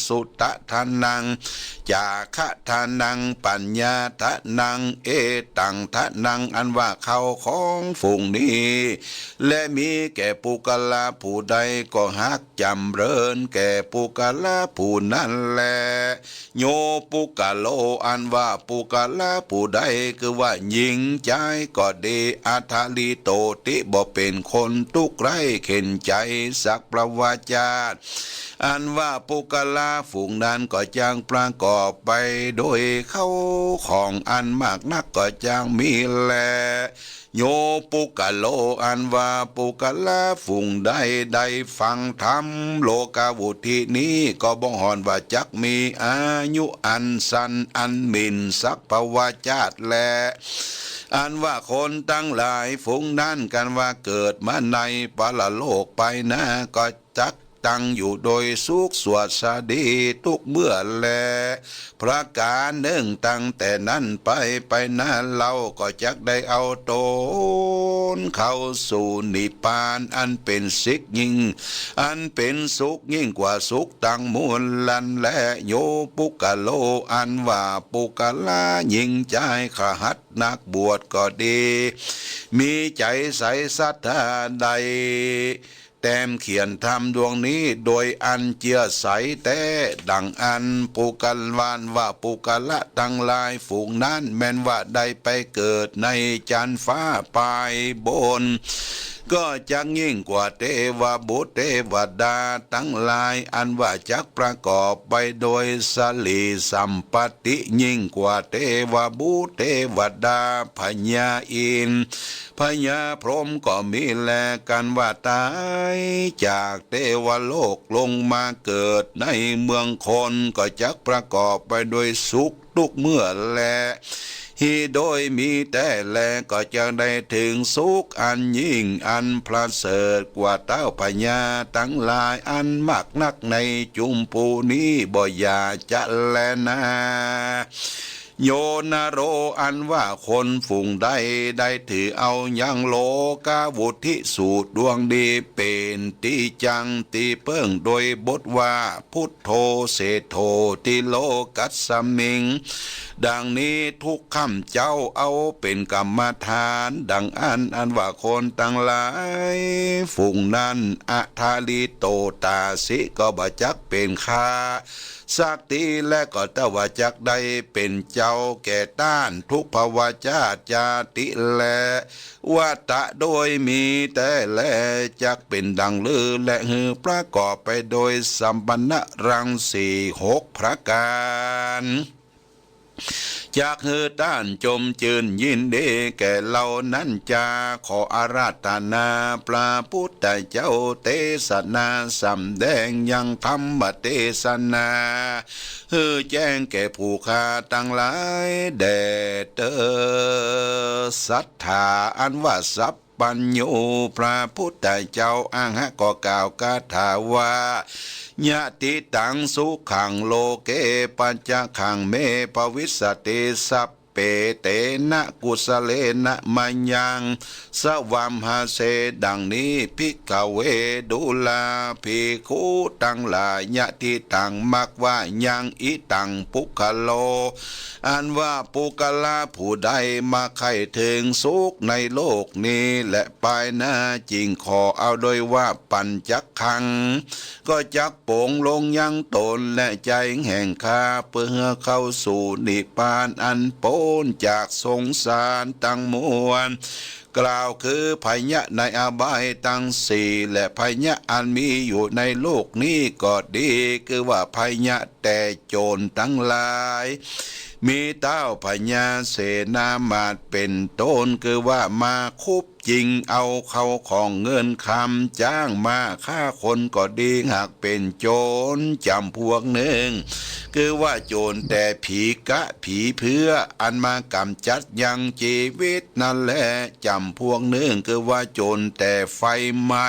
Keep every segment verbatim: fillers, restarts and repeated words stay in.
สุตะทานัง จาคะทานัง ปัญญาทานัง เอตังทานัง อันว่าข้าวของฝูงนี้ และมีแก่ปุคคละผู้ใดก็ฮักจ๋ำเริญแก่ปุคคละผู้นั้นแล โย ปุคคโล อันว่าปุคคละผู้ใด คือว่าญิงจายก็ดี อัทธาริโตติ บ่เป๋นคนตุ๊กข์ใคร่เข็ญใจ๋ สัพพวาจาต อันว่าปุคคละฝูงนั้นก็จักประกอบไปโดยข้าวของอันมากนักก็จักมีแล โย ปุคคโล อันว่าปุคคละฝูงใดได้ฟังธรรมโลกาวุตตินี้ ก็บ่ห่อนว่าจักมีอายุอันสั้นอันหมิ่น สัพพวาจาตแล อันว่าคนตังหลายฝูงนั้นกันว่าเกิดมาในปรโลกไปหน้า ก็จักตั้งอยู่โดยสุขสวัสดีทุกเมื่อแล ประก๋านนึ่ง ตั้งแต่นั้นไป ไปหน้าเล่าก็จักได้เอาต๋นเข้าสู่นิพพานอันเป๋นสิกยิ่ง อันเป๋นสุขยิ่งกว่าสุขตังมวลนั้นแล โย ปุคคโล อันว่าปุคคละญิงจายคหัดนักบวชก็ดี มีใจ๋ใสศรัทธาได้ แต้มเขียนธรรมดวงนี้โดยอันเจื้อใสแต๊ ดังอั้น ปุคคลวานว่าปุคคละตังหลายฝูงนั้น แม้นว่าได้ไปเกิดในจั๊นฟ้าปายบน ก็จักยิ่งกว่าเตวบุตรเตวดาตังหลาย อันว่าจักประกอบไปโดยสรีสัมปัตติ ยิ่งกว่าเตวบุตรเตวดา พญาอินทร์ พญาพรหมก็มีแล กันว่าต๋ายจากเตวโลกลงมาเกิดในเมืองคน ก็จักประกอบไปโดยสุขทุกเมื่อแล หีโดยมีแต๊แล ก็จักได้เถิงสุขอันยิ่งอันประเสริฐกว่าเต้าพญาตังหลายอันมากนักในจุมปูนี้บ่อย่าจะแลนา โย นโร อันว่าคนฝูงใดได้ถือเอายังโลกาวุตติสูตรดวงนี้เป๋นตี้จั้งตี้เปิ้ง โดยบทว่า พุทโธ เศรษโฐ ติโลกัสมิง ดังนี้ทุกค่ำเจ๊าเอาเป๋นกรรมฐาน ดังอั้น อันว่าคนตังหลายฝูงนั้น อัทธาริโตตาสิ ก็บ่จักเป๋นข้า สักที และก็เต้าว่าจักได้เป๋นเจ้าแก่ต้านทุกขวาจาจาติแล วัตตะโดยมีแต๊แล จักเป๋นดังลือ และหื้อประกอบไปโดยสัมปันนรังสีหกประก๋าน จักหื้อต้านจมจื้นยินดีแก่เฮานั้นจา ขออาราธนาพระพุทธเจ้าเตสนาสำแดงยังธรรมเตสนา หื้อแจ้งแก่ผู้ข้าตังหลายแด่เต๊อ สัตถา อันว่าสัพพัญญู พระพุทธเจ้าอาหะก็กล่าวคาถาว่า ยะทิตังสุขังโลเก ปัจจคขังเมภวิสสติ สัพเพเตนะกุสสะเลนะมะยัง สะวัมหาเส ดังนี้ ภิกขะเว ดูราภิกขุตังหลาย ยะทิตัง มักว่ายัง อิตัง ปุคคโล อันว่าปุคคละผู้ใดมาใค่เถิงสุขในโลกนี้และปายหน้า จึงขอเอาโดยว่าปัญจคขัง ก็จักป๋งลงยังต๋นและใจ๋แห่งข้า เปื้อหื้อเข้าสู่นิพพานอันป๊นจากสงสารตังมวล กล่าวคือภัยในอบายตังสี่ และภัยอันมีอยู่ในโลกนี้ก็ดี คือว่าภัยแต่โจรตังหลาย มีเต๊าพญาเสนามาตย์เป๋นต้น คือว่ามาคุบ จิงเอาเข้าของเงินคำ จ้างมาฆ่าคนก็ดี หากเป๋นโจรจ๋ำพวกนึ่ง คือว่าโจรแต่ผีกะผีเพื่อ อันมากำจัดยังจีวิตนั้นแล จ๋ำพวกนึ่ง คือว่าโจรแต่ไฟไหม้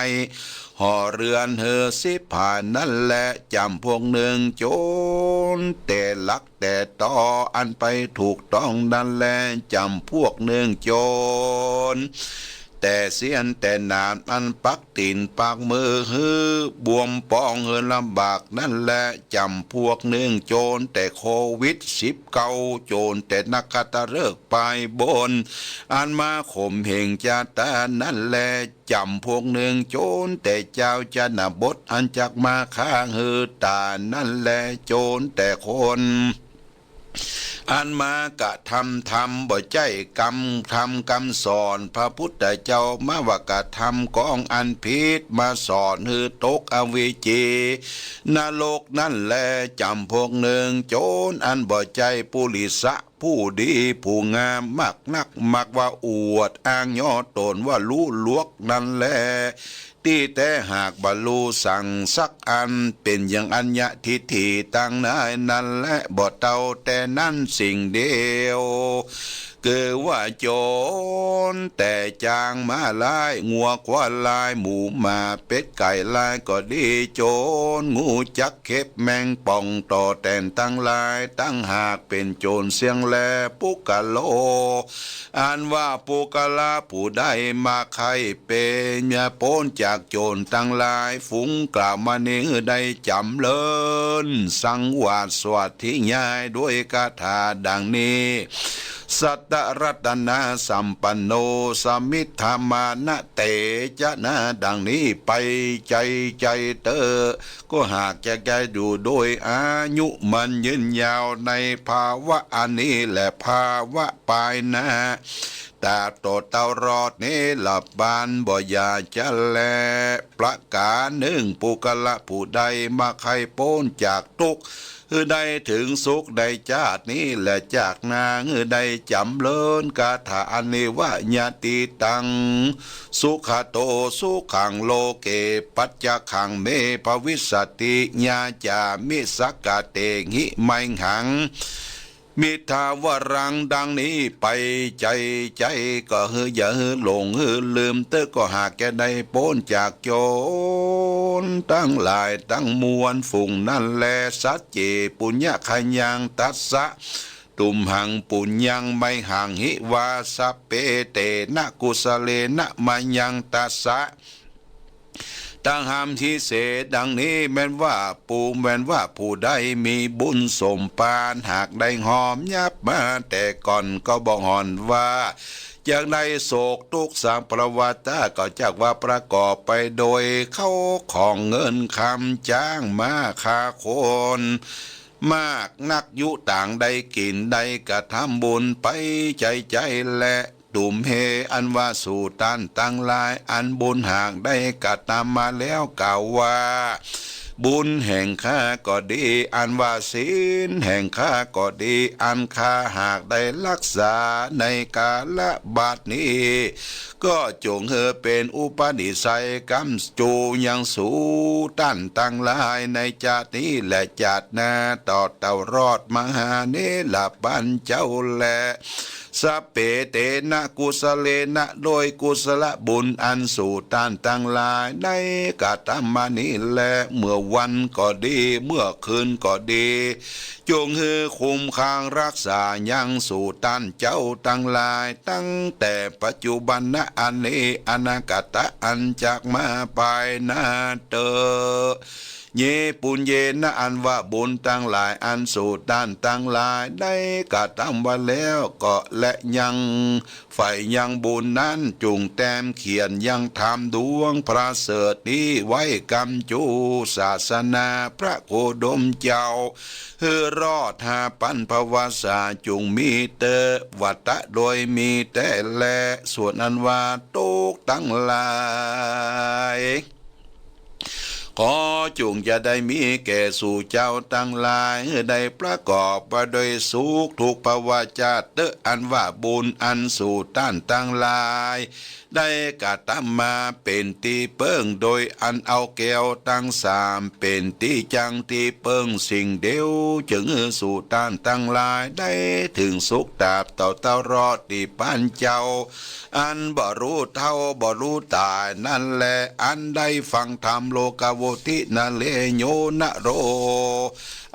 ห่อเฮือนหื้อสิบหายนั้นแล จ๋ำพวกนึ่ง โจรแต่ลัก แต่ตออันไปถูกต้องนั้นแล จ๋ำพวกนึ่ง โจรแต่ แต่เสี้ยนแต่หนามอันปักตี๋นปักมือหื้อบวมปองหื้อลำบากนั้นแล จ๋ำพวกนึ่งโจรแต่โควิดสิบเก้า โจรแต่นักขัตฤกษ์ปายบน อันมาข่มเหงจะต๋านั้นแล จ๋ำพวกนึ่งโจรแต่จาวชนบทอันจักมาฆ่าหื้อต๋ายนั้นแล โจรแต่คน อันมากระทำธรรมบ่ใจ้กำ ธรรมกำสอนพระพุทธเจ้ามาว่ากระทำของอันผิดมาสอนหื้อตกอเวจีนรกนั้นแล จ๋ำพวกนึ่งโจรอันบ่ใจ้ปุริสะ ผู้ดีผู้งามมากนัก มักว่าอวดอ้างย่อต๋นว่าฮู้ลวกนั้นแล ตี้แต๊หากบ่ฮู้สังสักอัน เป๋นอย่างอัญญะทิฏฐิตังหลายนั้นแล บ่เต้าแต่นั้นสิ่งเดียว คือว่าโจรแต่จ๊างม้าลาย งัวควายลาย หมูหมาเป็ดไก่ลายก็ดี โจรฮู้จักเข็บแมงป่องต่อแตนตังหลาย ตังหากเป๋นโจรเสี้ยงแล ปุคคโล อันว่าปุคคละผู้ใดมาใค่เป๋น ป๊นจากโจรตังหลาย ฝูงกล่าวมานี้หื้อได้จ๋ำเริญ สังวาสสวัสธิญาณด้วยคาถาดังนี้ สัตตรัตนสัมปันโน สมิทธามานะเตจะนะ ดังนี้ไป ใจ๋ใจ๋เต๊อะ ก็หากจะได้อยู่โดยอายุมั่นยืนยาวในภาวะอันนี้และภาวะปายหน้า ตราบต่อเต้ารอดนิรพานบ่อย่าจะแล ประก๋านนึ่ง ปุคคละผู้ใดมาใค่ป๊นจากตุ๊กข์ หื้อได้เถิงสุขในจาตินี้และจาติหน้า หื้อได้จ๋ำเริญคาถาอันนี้ว่า ยะติตัง สุขโต สุขัง โลเก ปัจจขัง เม ภวิสสติ ยาจามิ สักกะเตหิ ไมหัง มิทธาวรัง ดังนี้ไป ใจ๋ใจ๋ก็หื้ออย่าหื้อหลงหื้อลืมเต๊อะ ก็หากจะได้ป๊นจากโจรตังหลายตังมวลฝูงนั้นแล สัจเจ ปุญญคยัง ตัสสะ ตุมหัง ปุญญัง ไมหัง หิ วา สัพเพ เตนะ กุสะเลนะ มะยัง ตัสสะ ตังหัม หิ เส ดังนี้ แม่นว่าปู แม่นว่าผู้ใดมีบุญสมภาร หากได้ฮอมยับมาแต่ก่อนก็บ่ห่อนว่า จักได้โศกตุ๊กข์สัง เพราะว่าต๋าก็จักว่าประกอบไปโดยเข้าของเงินคำ จ๊างม้า ฆ่าคน มากนัก ยุต่างได้กิ๋นได้กระทำบุญไปใจ๋ใจ๋แล ตุมเห อันว่าสูต้านตังหลาย อันบุญหากได้กระทำมาแล้วกล่าวว่า บุญแห่งข้าก็ดี อันว่าศีลแห่งข้าก็ดี อันข้าหากได้ฮักษาในกาละบัดนี้ ก็จงหื้อเป๋นอุปนิสัยกำจูยังสูต้านตังหลายในจาตินี้และจาติหน้า ต่อเต้ารอดมหานิรพานเจ้าแล สัพเพ เตนะ กุสะเลนะ โดยกุศลบุญอันสูต้านตังหลายได้กระทำมานี้แล เมื่อวันก็ดี เมื่อคืนก็ดี จงหื้อคุ้มครองฮักษายังสูต้านเจ้าตังหลาย ตั้งแต่ปัจจุบันนะอันนี้ อนาคตะอันจักมาปายหน้าเต๊อะ เย ปุญเยนะ อันว่าบุญตังหลายอันสูต้านตังหลายได้กระทำไว้แล้วก็และยัง ใฝ่ยังบุญนั้นจุ่งแต้มเขียนยังธรรมดวงประเสริฐนี้ไว้กำจูศาสนาพระโคดมเจ้า หื้อรอดหาปันภวสาจุ่งมีเต๊อะ วัตตะโดยมีแต๊แล ส่วนอันว่าตุ๊กข์ตังหลาย ขอจุ่งจะได้มีแก่สูเจ้าตังหลาย หื้อได้ประกอบไปโดยสุขทุกภวชาติเต๊อะ อันว่าบุญอันสูต้านตังหลาย ได้กระทำมาเป๋นตี้เปิ้ง โดยอันเอาแก้วตังสามเป๋นตี้จั้งตี้เปิ้งสิ่งเดียว จึงหื้อสูต้านตังหลายได้เถิงสุขตราบเต้าเต้ารอดตี้ปานเจ้า อันบ่ฮู้เฒ่าบ่ฮู้ต๋ายนั้นแล อันได้ฟังธรรมโลกาโว ธิ นะเลโย นะโร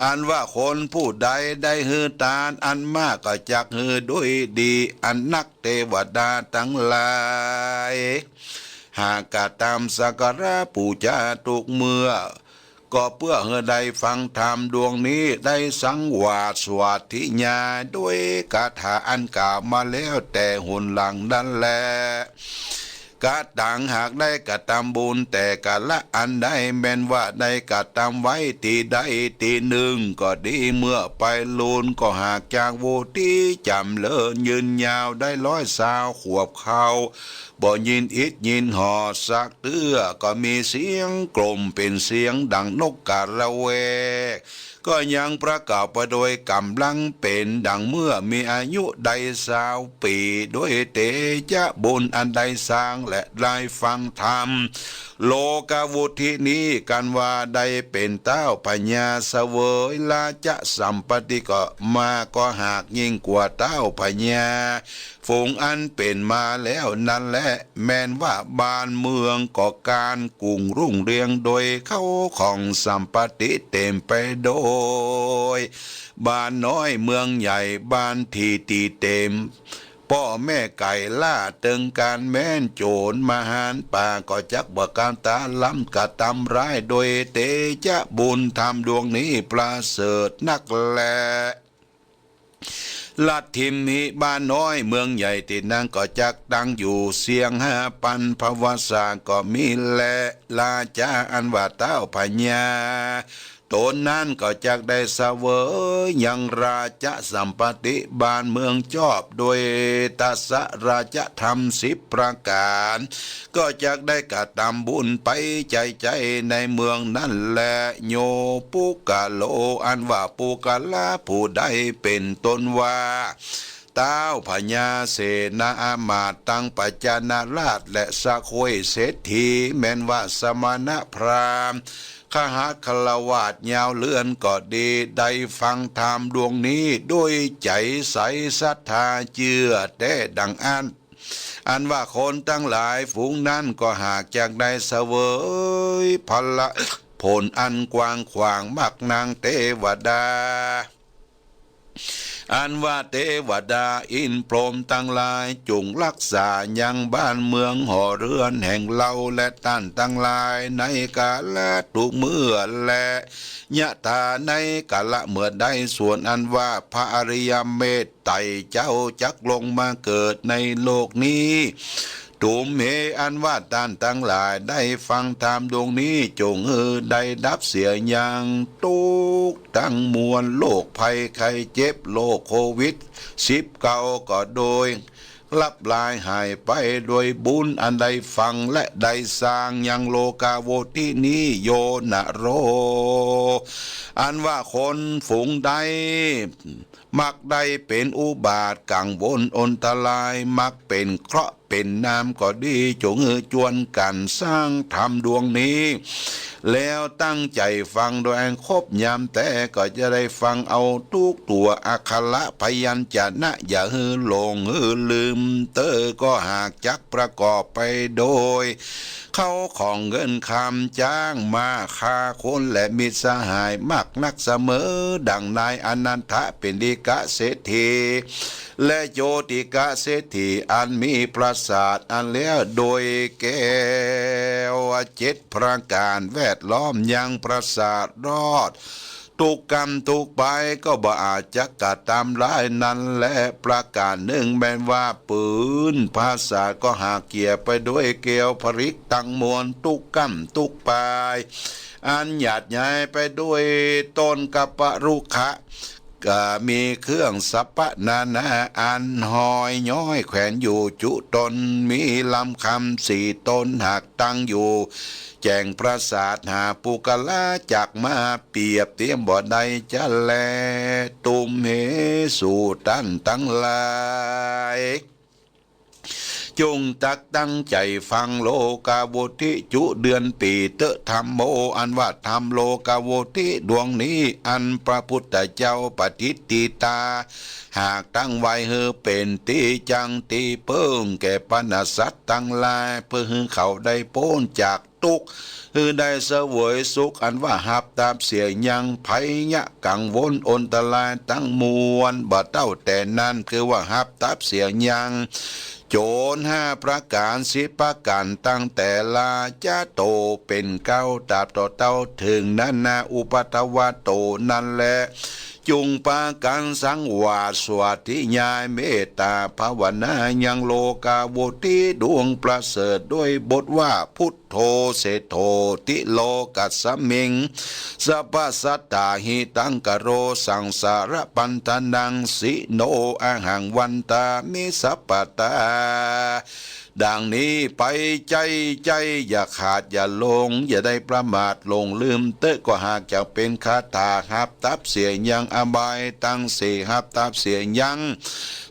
อันว่าคนผู้ใดได้หื้อตานอันมากก็จักหื้อด้วยดีอันนัก เตวดาตังหลาย หากกระตำสักการะปู๋จาทุกเมื่อ ก็เปื้อหื้อได้ฟังธรรมดวงนี้ ได้สังวาสวัตถิญาณด้วยคาถาอันกล่าวมาแล้วแต่หนหลังนั้นแล กะตัง หากได้กระตำบุญแต่กะละอันใด แม้นว่าได้กระตำไว้ตี้ใดตี้นึ่งก็ดี เมื่อไปลูนก็หากจักวุฒิจ๋ำเริญยืนยาวได้ร้อยซาวขวบเข้า บ่ยินอิดยินหอดสักเตื้อ ก็มีเสียงกล่อมเป๋นเสียงดังนกกระแวก ก็ยังประกอบไปโดยก๋ำลังเป๋นดังเมื่อมีอายุได้ซาวปี๋ ด้วยเตจะบุญอันได้สร้างและได้ฟังธรรม โลกาวุฒินี้ กันว่าได้เป๋นเต้าพญาเสวยราชสัมปัตติก็มา ก็หากยิ่งกว่าเต้าพญา ฝูงอันเป๋นมาแล้วนั้นแล แม้นว่าบ้านเมืองก็การกุ่งรุ่งเรืองโดยเข้าของสัมปัตติเต๋มไปโดย บ้านน้อยเมืองใหญ่บ้านตี้ตี้เต๋ม ป้อแม่ไก่ล่าเติงก๋านแม้น โจ๋รมหาป่าก็จักบ่กล้าตาล้ำกระตำร้าย โดยเตจะบุญธรรมดวงนี้ประเสริฐนักแล ลัทธิมหิ บ้านน้อยเมืองใหญ่ตี้นั้นก็จักตั้งอยู่เสี้ยงห้าปันภวสาก็มีแล ราชาอันว่าเต้าพญาต๋นนั้นก็จักได้เสวยยังราชสัมปัตติบ้านเมืองจอบด้วยทศราชธรรมสิบประก๋าน ก็จักได้กระตำบุญไปใจ๋ๆ ในเมืองนั้นแล โยปุคคโล อันว่าปุคคละผู้ใดเป๋นต้นว่า เต้าพญาเสนาอามาตย์ตังปัจจานาราชและสะโคยเศรษฐี แม้นว่าสมณพราหมณ์ คฤหัสถ์ฆราวาสยาวเรือนก็ดี ได้ฟังธรรมดวงนี้ด้วยใจ๋ใสศรัทธาเจื้อแต๊ดังอั้น อันว่าคนตังหลายฝูงนั้นก็หากจักได้เสวยผละผลอันกว้างขวาง มักนางเตวดา อันว่าเตวดาอินทร์พรหมตังหลายจุ่งฮักษายังบ้านเมืองหอเฮือนแห่งเฮาและต้านตังหลายในกาละทุกเมื่อแล ยะถา ในกาละเมื่อใด ส่วนอันว่าพระอริยเมตไตรเจ้าจักลงมาเกิดในโลกนี้ ตุมเห อันว่าต้านตังหลายได้ฟังธรรมดวงนี้ จงหื้อได้ดับเสียยังตุ๊กข์ตังมวล โรคภัยไข้เจ็บ โรคโควิดสิบเก้าก็โดย ลับลายหายไปโดยบุญอันได้ฟังและได้สร้างยังโลกาวุฒินี้ โยนะโร อันว่าคนฝูงใด มักได้เป๋นอุบาทกังวลอันตราย มักเป๋นเคราะห์เป๋นนามก็ดี จงหื้อจวนกั๋นสร้างธรรมดวงนี้ แล้วตั้งใจ๋ฟังโดยอันครบยามแต๊ ก็จะได้ฟังเอาทุกตั๋วอักขระพยัญชนะ อย่าหื้อหลงหื้อลืม เต๊อะก็หากจักประกอบไปโดย เข้าของเงินคำ จ้างม้า ฆ่าคนและมิตรสหายมากนักเสมอ ดังนายอนันทปิณฑิกเศรษฐี และโจติกเศรษฐี อันมีปราสาทอันแล้วโดยแก้วเจ็ดประก๋านแวดล้อมยังปราสาทรอด ทุกก้ำทุกปายก็บ่อาจจักกระตำร้ายนั้นแล ประก๋านนึ่งแม้นว่าปืนปราสาทก็หากเกี่ยวไปด้วยแก้วผริกตังมวล ทุกก้ำทุกปาย อันหยาดใหญ่ไปด้วยต้นกัปปะรุขะ ก็มีเครื่องสัพพะนานาอันห้อยย้อยแขวนอยู่จุตน มีลำคำสี่ตนหากตั้งอยู่ แจ้งปราสาทหาปุคคละจักมาเปรียบเทียมบ่ได้จะแล ตุมเห สูต้านตังหลาย จงตักตั้งใจ๋ฟังโลกาวุฒิจุเดือนปี๋เต๊อะธัมโม อันว่าธรรมโลกาวุฒิดวงนี้ อันพระพุทธเจ้าปฏิฐิตา หากตั้งไว้หื้อเป๋นตี้จั้งตี้เปิ้งแก่บรรดาสัตว์ตังหลาย เปื้อหื้อเขาได้ป๊นจาก ตุ๊กข์ หื้อได้เสวยสุข อันว่าฮับตับเสียยังภัยยะกังวลอันตรายตังมวล บ่าเต้าแต่นั้น คือว่าฮับตับเสียยัง โจ๋รห้าประก๋าน สิบประก๋าน ตั้งแต่ราชาโตเป๋นเก๊า ตราบต่อเต้าเถิงนานาอุปัทวะโตนั้นแล จุ่งปากั๋นสังวาสสาธยายเมตตาภาวนา ยังโลกาวุติดวงประเสริฐ ด้วยบทว่า พุทโธเสโถติโลกัสสมิง สัพพะสัตตาหิตังกะโร สังสารปันธานัง สิโนอะหัง วันตามิสัพพะตา ดังนี้ไป ใจ๊ ใจ๊ อย่าขาดอย่าหลง อย่าได้ประมาทหลงลืมเต๊อะ ก็หากจะเป๋นคาถาฮับตับเสียยังอบายตังสี่ ฮับตับเสียยัง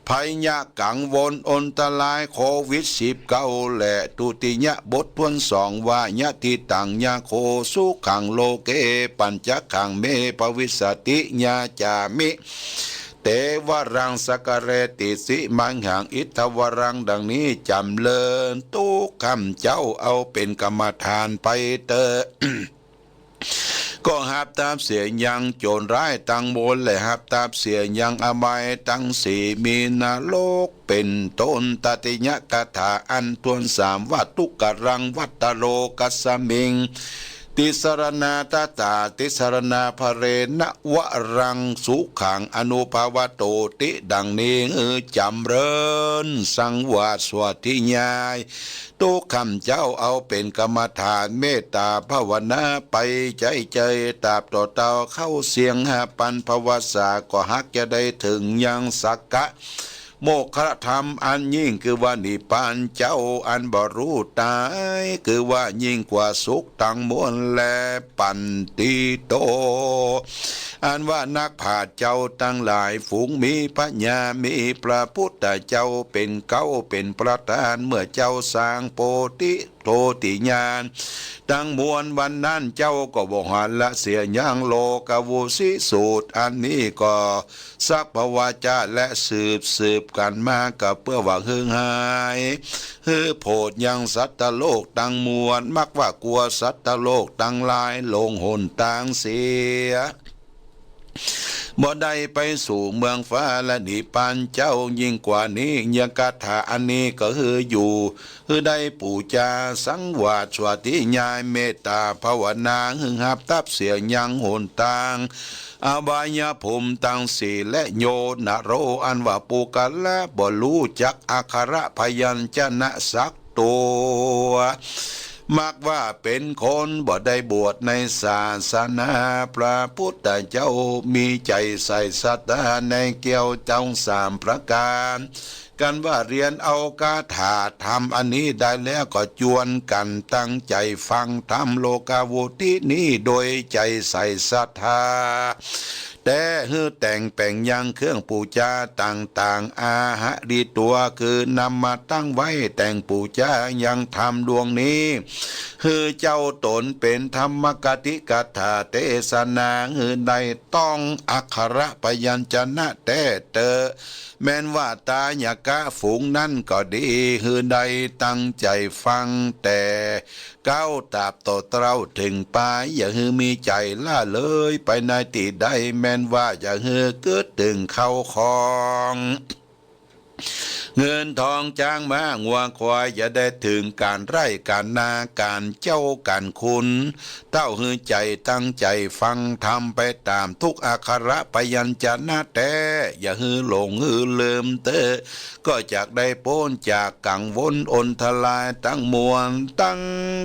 ภัยยะกังวลอันตรายโควิดสิบเก้า และทุติยบทถ้วนสองว่า ยะถิตัง ยะโข สุขัง โลเก ปัญจขัง เม ภวิสสติ ยาจามิ เตวะรัง สักกะเรติ สิมังหัง อิทธวรัง ดังนี้จ๋ำเริญ ตุ๊ข้ำเจ้าเอาเป๋นกรรมฐานไปเต๊อะ ก็ฮับตับเสียยังโจ๋รร้ายตังมวล และฮับตับเสียยังอบายตังสี่ มีนรกเป๋นต้น ตติยคาถาอันถ้วนสามว่า ทุกขะรัง วัตโรกัสสมิง ติสรณาตตา ติสรณาภะเรนะ วะรัง สุขัง อนุภาวะโตติ ดังนี้ หื้อจ๋ำเริญ สังวาสสาธยาย ตุ๊ข้ำเจ้าเอาเป๋นกรรมฐานเมตตาภาวนาไปใจ๊ ใจ๊ ตราบต่อเต้าเข้าเสี้ยงห้าปันภวสา ก็ฮักจะได้เถิงยังสักกะโมกขธรรมอันยิ่ง คือว่านิพพานเจ้าอันบ่ฮู้ต๋าย คือว่ายิ่งกว่าสุขตังมวลแล ปันติโต อันว่านักปราชญ์เจ้าตังหลาย ฝูงมีพญา มีพระพุทธเจ้าเป๋นเก๊าเป๋นประธาน เมื่อเจ้าสร้างโพธิ โพธิญาณตังมวลวันนั้น เจ้าก็บ่หันละเสียยังโลกาวุติสูตร อันนี้ก็สักพะวาจา และสืบสืบกั๋นมา ก็เปื้อว่าหื้อหาย หื้อโผดยังสัตว์โลกตังมวล มักว่ากั๋วสัตว์โลกตังหลายหลงหนตางเสีย บ่ได้ไปสู่เมืองฟ้าและนิพพานเจ้า ยิ่งกว่านี้ ยังคาถาอันนี้ก็หื้ออยู่ หื้อได้ปู๋จา สังวาสสาธยาย เมตตาภาวนา หื้อฮับตับเสียยังหนตาง อบายภูมิตังสี่ และโยนโร อันว่าปุคคละบ่ฮู้จักอักขระพยัญชนะสัก ตั๋ว มักว่าเป๋นคนบ่ได้บวชในศาสนาพระพุทธเจ้า มีใจ๋ใส่ศรัทธาในแก้วเจ้าสามประก๋าน กั๋นว่าเฮียนเอาคาถาธรรมอันนี้ได้แล้ว ก็จวนกั๋นตั้งใจ๋ฟังธรรมโลกาวุตินี้โดยใจ๋ใส่ศรัทธา แต่หื้อแต่งแป๋งยังเครื่องปู๋จาต่างๆ อาหาริตั๋ว คือนำมาตั้งไว้แต่งปู๋จายังธรรมดวงนี้ หื้อเจ้าต๋นเป๋นธรรมกติกถาเตสนา หื้อได้ต้องอักขระพยัญชนะแต๊เต๊อะ แม้นว่าทายกะฝูงนั้นก็ดี หื้อได้ตั้งใจ๋ฟังแต่ เก๊าตราบต่อเต้าเถิงปาย อย่าหื้อมีใจ๋ละเลยไปในตี้ใด แม้นว่าอย่าหื้อเกิดเถิงข้าวของ เงินทองจ๊างม้างัวควาย อย่าได้เถิงก๋านไฮ่ก๋านนา ก๋านเจ้าก๋านคุณ เต้าหื้อใจ๋ตั้งใจ๋ฟังธรรมไปต๋ามทุกอักขระพยัญชนะแต๊ อย่าหื้อหลงหื้อลืมเต๊อะ ก็จักได้ป๊นจากกังวลอันตรายตังมวล ตั้ง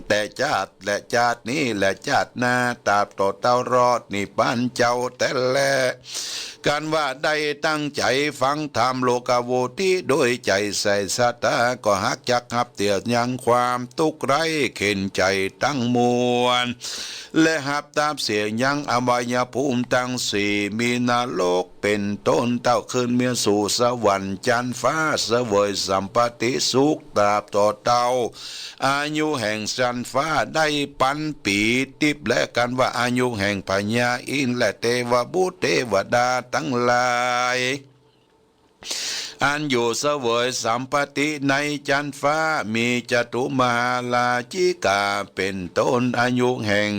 แต่จาติและจาตินี้และจาติหน้า ตราบต่อเต้ารอดนิพพานเจ้าแต๊แล กั๋นว่าได้ตั้งใจ๋ฟังธรรมโลกาวุติโดยใจ๋ใส่ศรัทธา ก็ฮักจักฮับเตี้ยยังความตุ๊กข์ไร้เข็ญใจ๋ตังมวล และฮับตับเสียยังอบายภูมิตังสี่ มีนรก เป๋นต้น เต้าขึ้นเมียสู่สวรรค์จั๊นฟ้า เสวยสัมปติสุข ตราบต่อเต้า อายุแห่งจั๊นฟ้าได้ปันปี๋ติ๊บ และกั๋นว่าอายุแห่งพญาอินทร์และเตวบุตรเตวดาตังหลาย อันอยู่เสวยสัมปติในจั๊นฟ้า มีจตุมหาราชิกาเป๋นต้น อายุแห่ง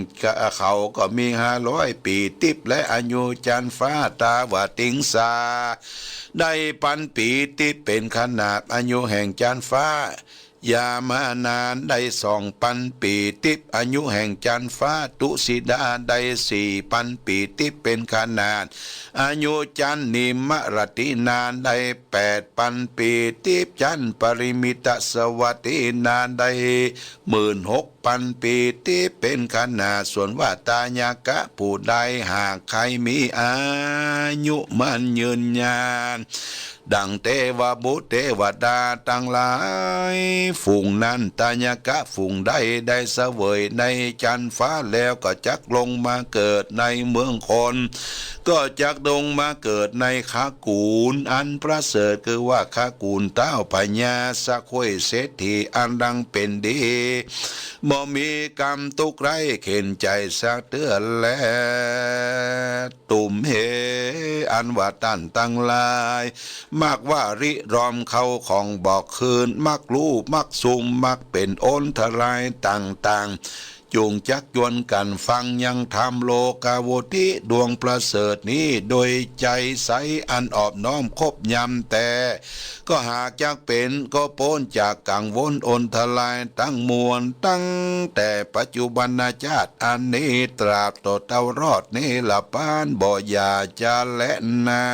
เขาก็มีห้าร้อยปี๋ติ๊บ และอายุจั๊นฟ้าตาวติงสาได้ปันปี๋ติ๊บเป๋นขนาด อายุแห่งจั๊นฟ้า ยามานาได้สองปันปี๋ติ๊บ อายุแห่งจั๊นฟ้า ตุสิดาได้สี่ปันปี๋ติ๊บเป๋นขนาด อายุจั๊นนิมมะรตินาได้แปดปันปี๋ติ๊บ จั๊นปริมิตสวัตตินาได้หมื่นหกปันปี๋ติ๊บเป๋นขนาด ส่วนว่าทายกะผู้ใดหากใค่มีอายุมั่นยืนยาน ดั่งเตวบุตรเตวดาตังหลายฝูงนั้น ทายกะฝูงใดได้เสวยในจั๊นฟ้าแล้ว ก็จักลงมาเกิดในเมืองคน ก็จักลงมาเกิดในคกุลอันประเสริฐ คือว่าคกุลต้าวพญาสะข้วยเศรษฐีอันดังเป๋นดี บ่มีก๋ำตุ๊กข์ไร้เข็ญใจ๋สักเตื้อแล ตุมเห อันว่าต้านตังหลาย มักว่าริรอมเข้าของบ่อคืน มักลู่ มักซุ่ม มักเป๋นอันตรายต่างๆ จุ่งจักจวนกั๋นฟังยังธรรมโลกาวุทิดวงประเสริฐนี้ โดยใจ๋ใสอันอ่อนน้อมคบยำแต๊ ก็หากจักเป๋น ก็ป๊นจากกังวลอันตรายตังมวล ตั้งแต่ปัจจุบันนาจาติอันนี้ ตราบต่อเต้ารอดนิรปาน บ่อย่าจะแลนา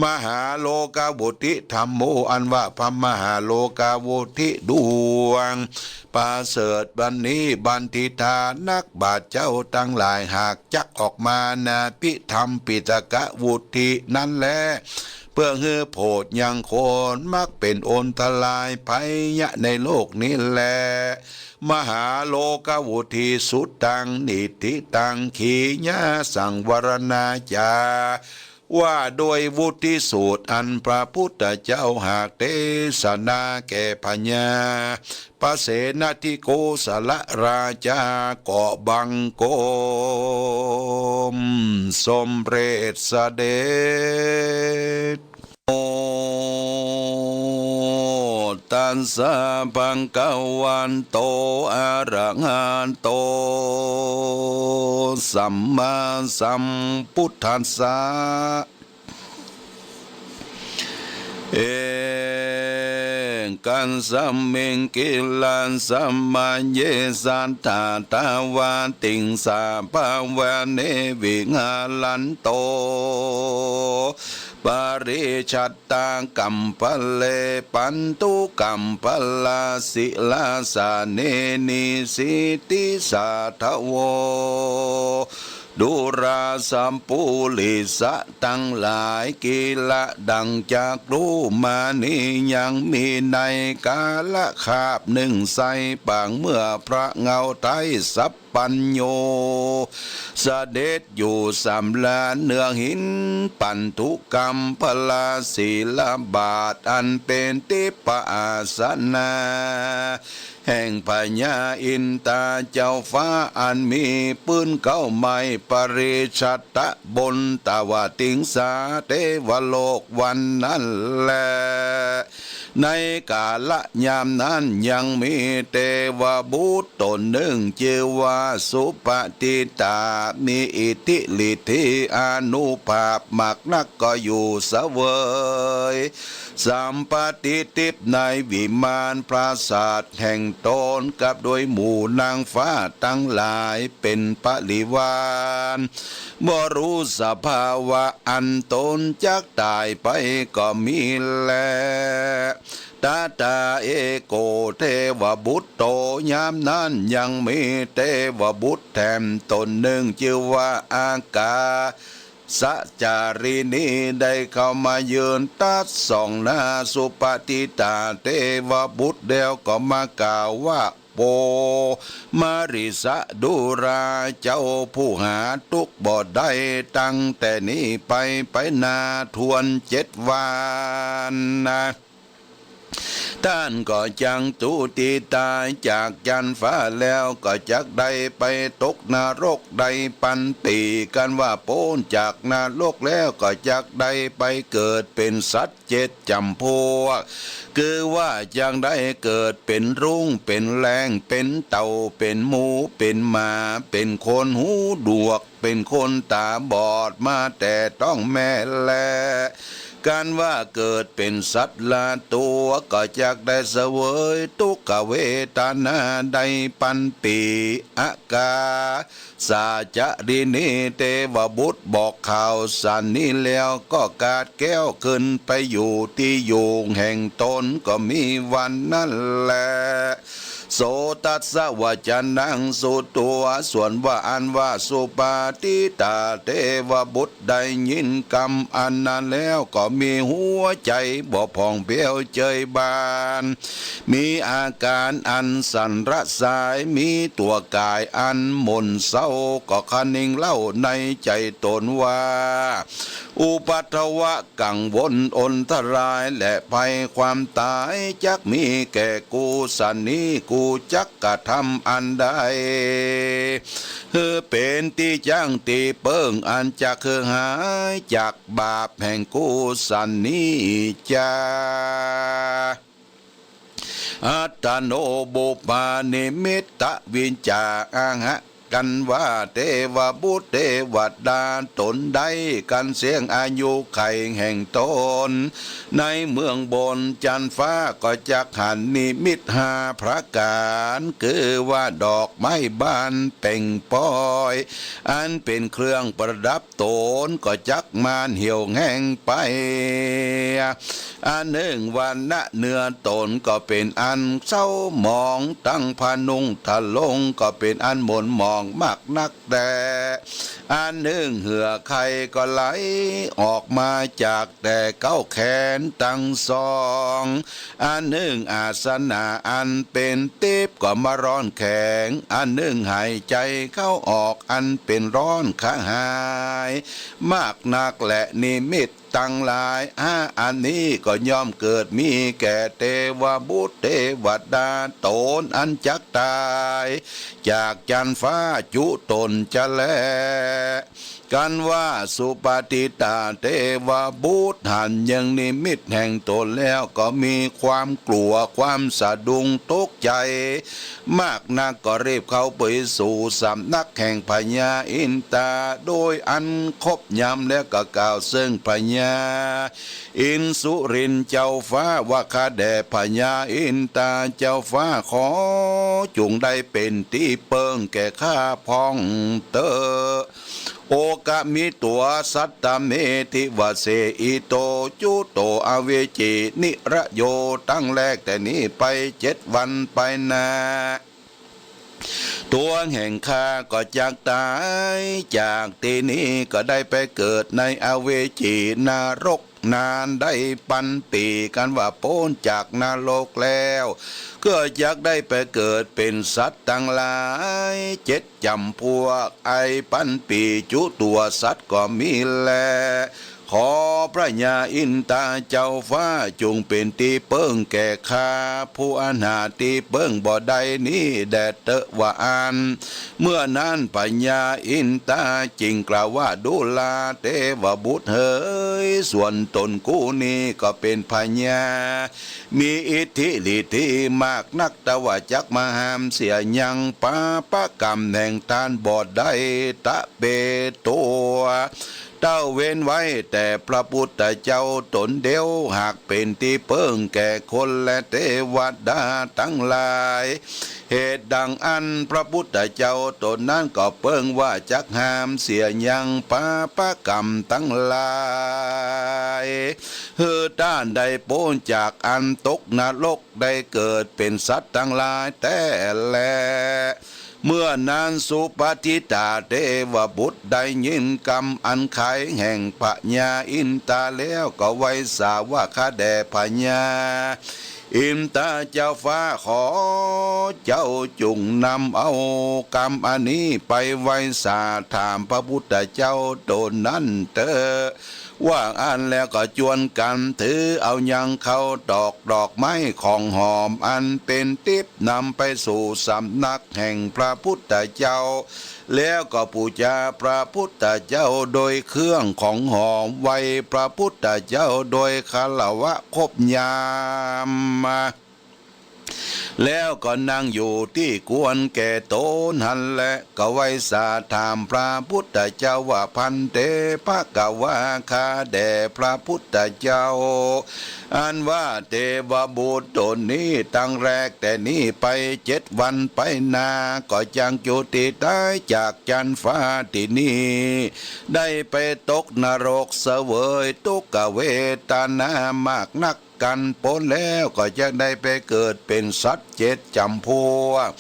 มหาโลกาวุทิธัมโม อันว่าพระมหาโลกาวุทิดวงประเสริฐอันนี้ บัณฑิตานักบาตรเจ้าตังหลาย หากจักออกมานาภิธรรมปิฏฐกวุทินั้นแล เปื้อหื้อโผดยังคน มักเป๋นอันตรายภัยยะในโลกนี้แล มหาโลกาวุทิสุตตัง นิฏฐิตัง ขีณาสังวรณาจา ว่าโดยวุทิสูตรอันพระพุทธเจ้าหากเตสนาแก่พญาปเสนทิโกศลราชา ก็บังคมสมเร็จเสด็จ โมตัสสะภะคะวะโต อะระหะโต สัมมาสัมพุทธัสสะ เอกัสมิงกิลสมะเย สัตถาทาวัติงสาภาวะเน วิหารันโต ปริชัตตากัมภะเล ปันธุกัมภะลา ศิลาสะเน นิสิติสาทะโว ดูราสะปุริสะตังหลาย กิละดังจักขุมานี้ ยังมีในกาละคาบนึ่ง ใส่ปางเมื่อพระเงาไท้สัพพัญญู เสด็จอยู่สำราญเนื้อหินปันธุกัมภะลา ศิลาบาทอันเป๋นทิพย์อาสนะ แห่งพญาอินทาเจ้าฟ้า อันมีปื๊นเก๊าไม้ ปริชัตตะบนตวติงสาเทวโลกวันนั้นแล ในกาละยามนั้นยังมีเทวบุตรต๋นนึ่ง จื้อว่าสุปฏิตา มีอิทธิฤทธิอานุภาพมากนัก ก็อยู่เสวย สัมปติทิพย์ในวิมานปราสาทแห่งต๋น กับด้วยหมู่นางฟ้าตังหลายเป๋นปริวาร บ่ฮู้สภาวะอันต๋นจักต๋ายไปก็มีแล ตถาเอโกเทวบุตโต ยามนั้นยังมีเทวบุตรแถมต๋นนึ่ง จื้อว่าอากา สจาริณี ได้เข้ามายืนตรัสส่องหน้าสุปฏิตาเทวบุตรแล้วก็มากล่าวว่า โพ มะริสะดูรา เจ้าผู้หาตุ๊กข์บ่ได้ ตั้งแต่นี้ไป ไปนาทวนเจ็ดวันนะ เท ต้านก็จักตุติตายจากจั๊นฟ้าแล้วก็จักได้ไปตกนรกได้ปันปี กันว่าป๊นจากนรกแล้วก็จักได้ไปเกิดเป๋นสัตว์เจ็ดจ๋ำพวก คือว่าจักได้เกิดเป๋นรุ้ง เป๋นแรง เป๋นเต่า เป๋นหมู เป๋นหมา เป๋นคนหูหนวก เป๋นคนต๋าบอดมาแต่ต๊องแม่แล กันว่าเกิดเป๋นสัตว์ละตั๋ว ก็จักได้เสวยตุ๊กขเวทนาได้ปันปี อากาสาจาริณี เตวบุตรบอกข่าวสารนี้แล้วก็กาดแก้วขึ้นไปอยู่ตี้อยู่แห่งต๋น ก็มีวันนั้นแล โสตัสสะวะจานัง สุตัว ส่วนว่าอันว่าสุปาติตาเตวบุตรได้ยินกำอันนั้นแล้วก็มีหัวใจ๋บ่ผ่องแผ้วเจิยบาน มีอาก๋านอันสั่นระสาย มีตั๋วก๋ายอันหม่นเศร้า ก็คะนึงเล่าในใจ๋ต๋นว่า อุปัทวะกังวลอันตรายและภัยความต๋ายจักมีแก่กูสันนี้ กูจักกระทำอันใด หื้อเป๋นตี้จั้งตี้เปิ้งอันจักหื้อหายจากบาปแห่งกูสันนี้จา อัตตโน ปุพพานิมิตตวิจจาหะ กันว่าเตวบุตรเตวดาต๋นได้กันเสี้ยงอายุขัยแห่งต๋น ในเมืองบนจั๊นฟ้าก็จักหันนิมิตห้าประก๋าน คือว่าดอกไม้บานเป่งปอย อันเป๋นเครื่องประดับต๋นก็จักมานเหี่ยวแห้งไป อันนึ่งวรรณะเนื้อต๋นก็เป๋นอันเศร้าหมอง ตังผ้านุ่งทรงก็เป๋นอันหม่นหมองมากนักแต๊ อันนึ่งเหื่อไขก็ไหลออกมาจากแต่เก๊าแขนตังสอง อันนึ่งอาสนะอันเป๋นติ๊บก็มาร้อนแข็ง อันนึ่งหายใจ๋เข้าออกอันเป๋นร้อนคะหาย มากนักแล นิมิตตังหลายห้าอันนี้ก็ย่อมเกิดมีแก่เตวบุตรเตวดาต๋นอันจักต๋ายจากจั๊นฟ้าจุตนจะแล กันว่าสุปาติตาเตวบุตรหันยังนิมิตแห่งต๋นแล้วก็มีความกลัวความสะดุ้งตกใจ๋ มากนักก็รีบเข้าไปสู่สำนักแห่งพญาอินตา โดยอันครบยามแล้วก็กล่าวเซิ่งพญาอินสุรินทร์เจ้าฟ้าว่า ข้าแด่พญาอินตาเจ้าฟ้า ขอจุ่งได้เป๋นตี้เปิ้งแก่ข้าพ่องเต๊อะ โอกามิตัวสัตตะเมธิวะเสอิโตจุโตอเวจีนิระโย ตั้งแรกแต่นี้ไปเจ็ดวันไปหน้า ตั๋วแห่งข้าก็จักต๋ายจากตี้นี้ก็ได้ไปเกิดในอเวจีนรกนานได้ปันปี กันว่าป๊นจากนรกแล้ว ก็จักได้ไปเกิดเป๋นสัตว์ตังหลายเจ็ดจ๋ำพวก อันปันปีจุตั๋วสัตว์ก็มีแล ขอพญาอินตาเจ้าฟ้าจุ่งเป๋นตี้เปิ้งแก่ข้า ผู้อันหาตี้เปิ้งบ่ได้นี้แด่เต๊อะว่าอั้น เมื่อนั้นพญาอินตาจึ่งกล่าวว่า ดูราเตวบุตรเหย ส่วนต๋นกูนี้ก็เป๋นพญา มีอิทธิฤทธิมากนัก แต่ว่าจักมาห้ามเสียยังปาปกรรมแห่งต้านบ่ได้ ตะเปตัว เต้าเว้นไว้แต่พระพุทธเจ้าต๋นเดียว หากเป๋นตี้เปิ้งแก่คนและเตวดาตังหลาย เหตุดังอั้นพระพุทธเจ้าต๋นนั้นก็เปิ้งว่าจักห้ามเสียยังปาปกรรมตังหลาย หื้อต้านได้ป๊นจากอันตกนรก ได้เกิดเป๋นสัตว์ตังหลายแต๊แล เมื่อนั้นสุปาทิตาเตวบุตรได้ยินกำอันไขแห่งพญาอินตาแล้วก็ไหว้สาว่า ข้าแด่พญาอินตาเจ้าฟ้า ขอเจ้าจุ่งนำเอากำอันนี้ไปไหว้สาถามพระพุทธเจ้าต๋นนั้นเต๊อะ ว่าอั้นแล้วก็จวนกั๋นถือเอายังข้าวตอกดอกไม้ของหอมอันเป๋นติ๊บนำไปสู่สำนักแห่งพระพุทธเจ้า แล้วก็ปู๋จาพระพุทธเจ้าโดยเครื่องของหอม ไหว้พระพุทธเจ้าโดยคารวะครบยาม แล้วก็นั่งอยู่ตี้ควรแก่ต๋นหั้นแล ก็ไหว้สาถามพระพุทธเจ้าว่า ภันเต ภะคะวา ข้าแด่พระพุทธเจ้า อันว่าเตวบุตรต๋นนี้ ตั้งแรกแต่นี้ไปเจ็ดวันไปนา ก็จักอยู่ตี้ต๋ายจากจั๊นฟ้าตี้นี้ ได้ไปตกนรกเสวยตุ๊กขเวทนามากนัก กั๋นป๊นแล้วก็จักได้ไปเกิดเป๋นสัตว์เจ็ดจ๋ำพวก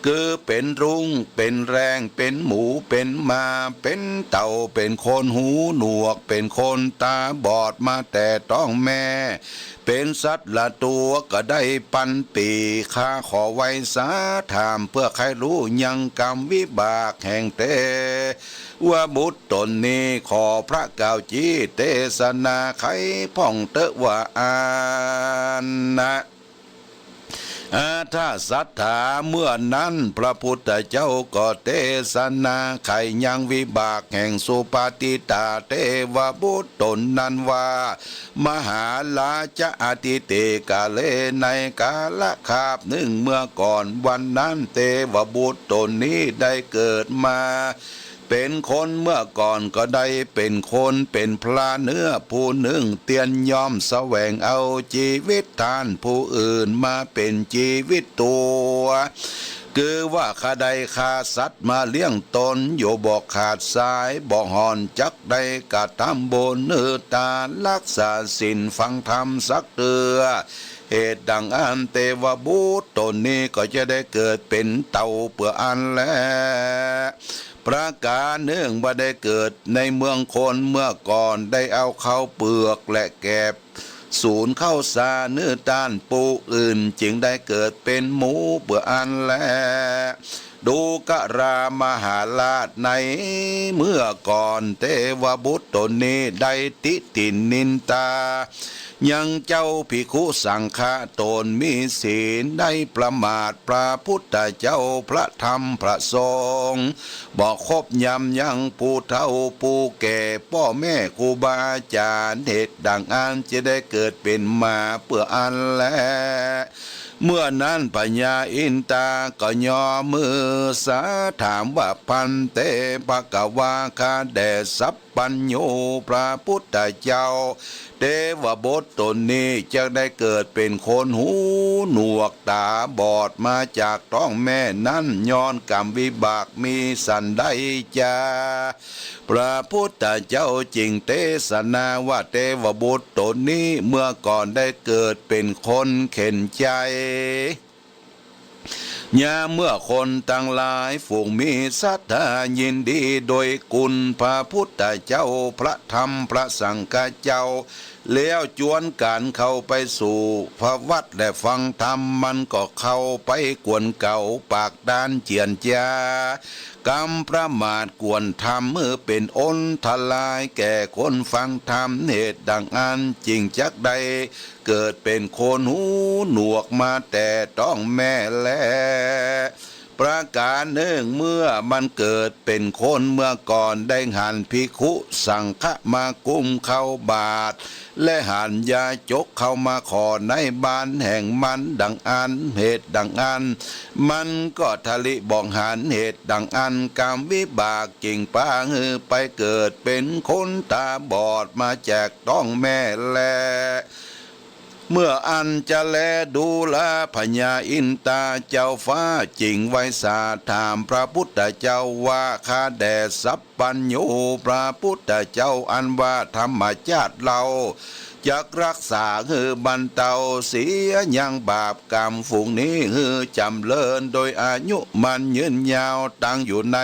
คือเป๋นรุ้ง เป๋นแรง เป๋นหมู เป๋นหมา เป๋นเต่า เป๋นคนหูหนวก เป๋นคนต๋าบอดมาแต่ต๊องแม่ เป๋นสัตว์ละตั๋วก็ได้ปันปี ข้าขอไหว้สาถามเปื้อใค่ฮู้ยังกรรมวิบากแห่งเต วบุตรต๋นนี้ ขอพระกล่าวจี๊เตสนาไขพ่องเต๊อะว่าอั้นนะ อาทาสัตถา เมื่อนั้นพระพุทธเจ้าก็เตสนาไขยังวิบากแห่งสุปฏิตาเตวบุตรต๋นนั้นว่า มหาราชะ อทิเตกาเล ในกาลคาบนึ่งเมื่อก่อนวันนั้น เตวบุตรต๋นนี้ได้เกิดมา เป๋นคนเมื่อก่อนก็ได้เป๋นคน เป๋นพราเนื้อผู้นึ่ง เตียนย่อมแสวงเอาจีวิตต้านผู้อื่นมาเป๋นจีวิตตั๋ว คือว่าข้าได้ฆ่าสัตว์มาเลี้ยงต๋นอยู่บ่ขาดสายบ่ห่อน จักได้กระทำบุญหื้อตาน รักษาศีลฟังธรรมสักเตื้อ เหตุดังอั้นเตวบุตรต๋นนี้ก็จะได้เกิดเป๋นเต่าเปื้ออั้นแล ประก๋านนึ่งบ่ได้เกิดในเมืองคนเมื่อก่อน ได้เอาข้าวเปือกและแกบสูนข้าวสารหื้อต้านผู้อื่น จึงได้เกิดเป๋นหมูเปื้ออั้นแล ดูกรามหาราช ในเมื่อก่อนเตวบุตรต๋นนี้ได้ติถินนินทา ยังเจ้าภิกขุสังฆะต๋นมีศีล ได้ประมาทพระพุทธเจ้าพระธรรมพระสงฆ์ บ่ครบยำยังผู้เฒ่าผู้แก่ป้อแม่ครูบาอาจ๋ารย์ เหตุดังอั้นจะได้เกิดเป๋นหมาเปื้ออั้นแล เมื่อนั้นพญาอินทาก็ย่อมือสาถามว่า ภันเต ภะคะวา ข้าแด่สัพพัญญูพระพุทธเจ้า เตวบุตรต๋นนี้จะได้เกิดเป๋นคนหูหนวกต๋าบอดมาจากต๊องแม่นั้น ย้อนกรรมวิบากมีสันใดจา พระพุทธเจ้าจึงเตสนาว่า เตวบุตรต๋นนี้เมื่อก่อนได้เกิดเป๋นคนเข็ญใจ๋ ยามเมื่อคนตังหลายฝูงมีศรัทธายินดีโดยคุณพระพุทธเจ้า พระธรรม พระสังฆเจ้า แล้วจวนกั๋นเข้าไปสู่พระวัตรและฟังธรรม มันก็เข้าไปกวนเก๋าปากดานเจียรจา กำประมาทกวนธรรมหื้อเป๋นอันตรายแก่คนฟังธรรม เหตุดังอั้นจึงจักได้เกิดเป๋นคนหูหนวกมาแต่ต๊องแม่แล ประก๋านนึ่งเมื่อมันเกิดเป๋นคนเมื่อก่อน ได้หันภิกขุสังฆะมากุมข้าวบาตร และหันยาจกเข้ามาขอในบ้านแห่งมันดังอั้น เหตุดังอั้น มันก็ทะลิบ่หัน เหตุดังอั้น กรรมวิบากจึงปาหื้อไปเกิดเป๋นคนต๋าบอดมาจากต๊องแม่แล เมื่ออั้นจะแลดูราพญาอินทาเจ้าฟ้าจึงไหว้สาถามพระพุทธเจ้าว่า ข้าแด่สัพพัญญูพระพุทธเจ้า อันว่าธรรมชาติเฮาจักรักษาหื้อบรรเตาเสียยังบาปกรรมฝูงนี้หื้อจ๋ำเริญโดยอายุมั่นยืนยาวตั้งอยู่ใน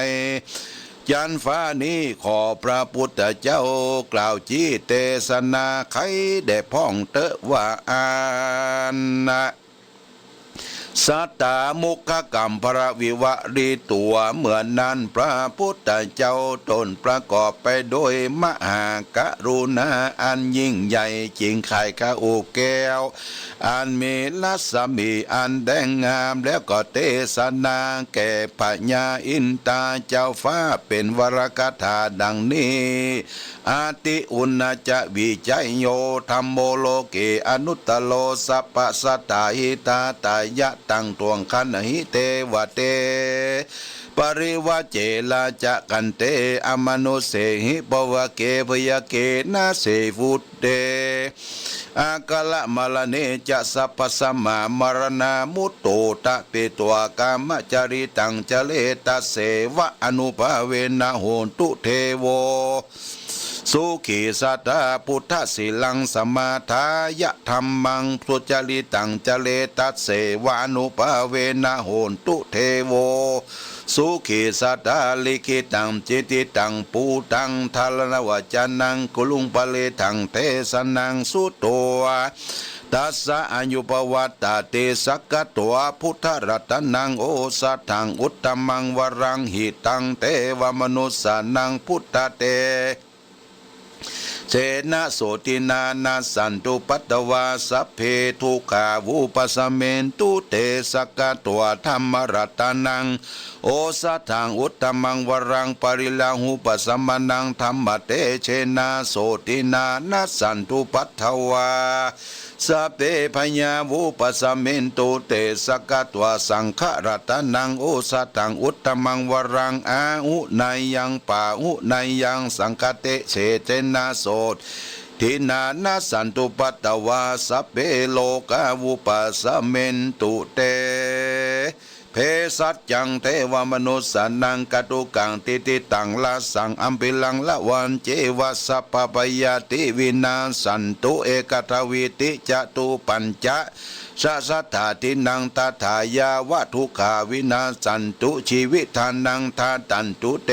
จั๊นฟ้านี้ ขอพระพุทธเจ้ากล่าวจี๊เตสนาไขแด่พ่องเต๊อะว่าอั้นนะ ส สัตตามุขกัมภรวิวริโต เมื่อนั้นพระพุทธเจ้าตนประกอบไปด้วยมหากรุณาอันยิ่งใหญ่ จึงไขว่คาบแก้วอันมีรัศมีอันแดงงาม แล้วก็เตสนาแก่พญาอินทาเจ้าฟ้า เป๋นวรคาถาดังนี้ อติอุณนะจะวิจัยโย ธัมโมโลเกอนุตตโร สัพพะสัตถาหิตาตายะ ตังตวงคันหิเตวะเต ปริวะเจราจะกันเต อมนุสเสหิ ปะวะเก พยะเกนะ เสวุตเต อาคะละมะระเณจะ สัพพะสมามะระณามุตโต ตะปิตวากามะจริตัง จเรตัสเสวะ อนุภาเวนะ โหนตุเทโว สุขีสัตถา พุทธะสีลัง สมาทายะ ธัมมัง สุจริตัง จเรตัสเสวะ อนุภาเวนะ โหนตุเทโว สุขีสัตถา ลิขิตัง จิติตัง ปูตัง ธารณวจนัง กุรุง ปริตถัง เตสนัง สุโต ตัสสะ อายุปวัตตะติ สักขะตวา พุทธะรัตนัง โอสะถัง อุตตะมัง วะรัง หิตัง เตวะมนุสสานัง พุทธะเต เจนะ โสตินา นัสสันตุ ปัตตวา สัพเพ ทุกขา วุปัสสะเมนตุ เต สักขะตวา ธัมมะรัตนัง โอสะถัง อุตตะมัง วะรัง ปริลาหุปัสสะมะนัง ธัมมะเตเจนะ โสตินา นัสสันตุ ปัตตวา สัพเพ พยา วุปัสสะเมนตุ เต สักขะตวา สังฆะรัตนัง โอสะถัง อุตตะมัง วะรัง อาหุเนยยัง ปาหุเนยยัง สังฆะเตเจนะ โสตินา นัสสันตุ ปัตตวา สัพเพ โรกา วุปัสสะเมนตุ เต เภสัจจัง เทวะมนุสสานัง กัตถุกกัง ทิฏฐิตัง รัสสัง อัมภิรัง ละวัญจีวะ สัพพะพยาธิ วินาสสันตุ เอกัทวิติ จะตุปัญจะ ชะสัตถาทินัง ทัฏฐายาวะ ทุกขา วินาสสันตุ ชีวิธานัง ทาตันตุ เต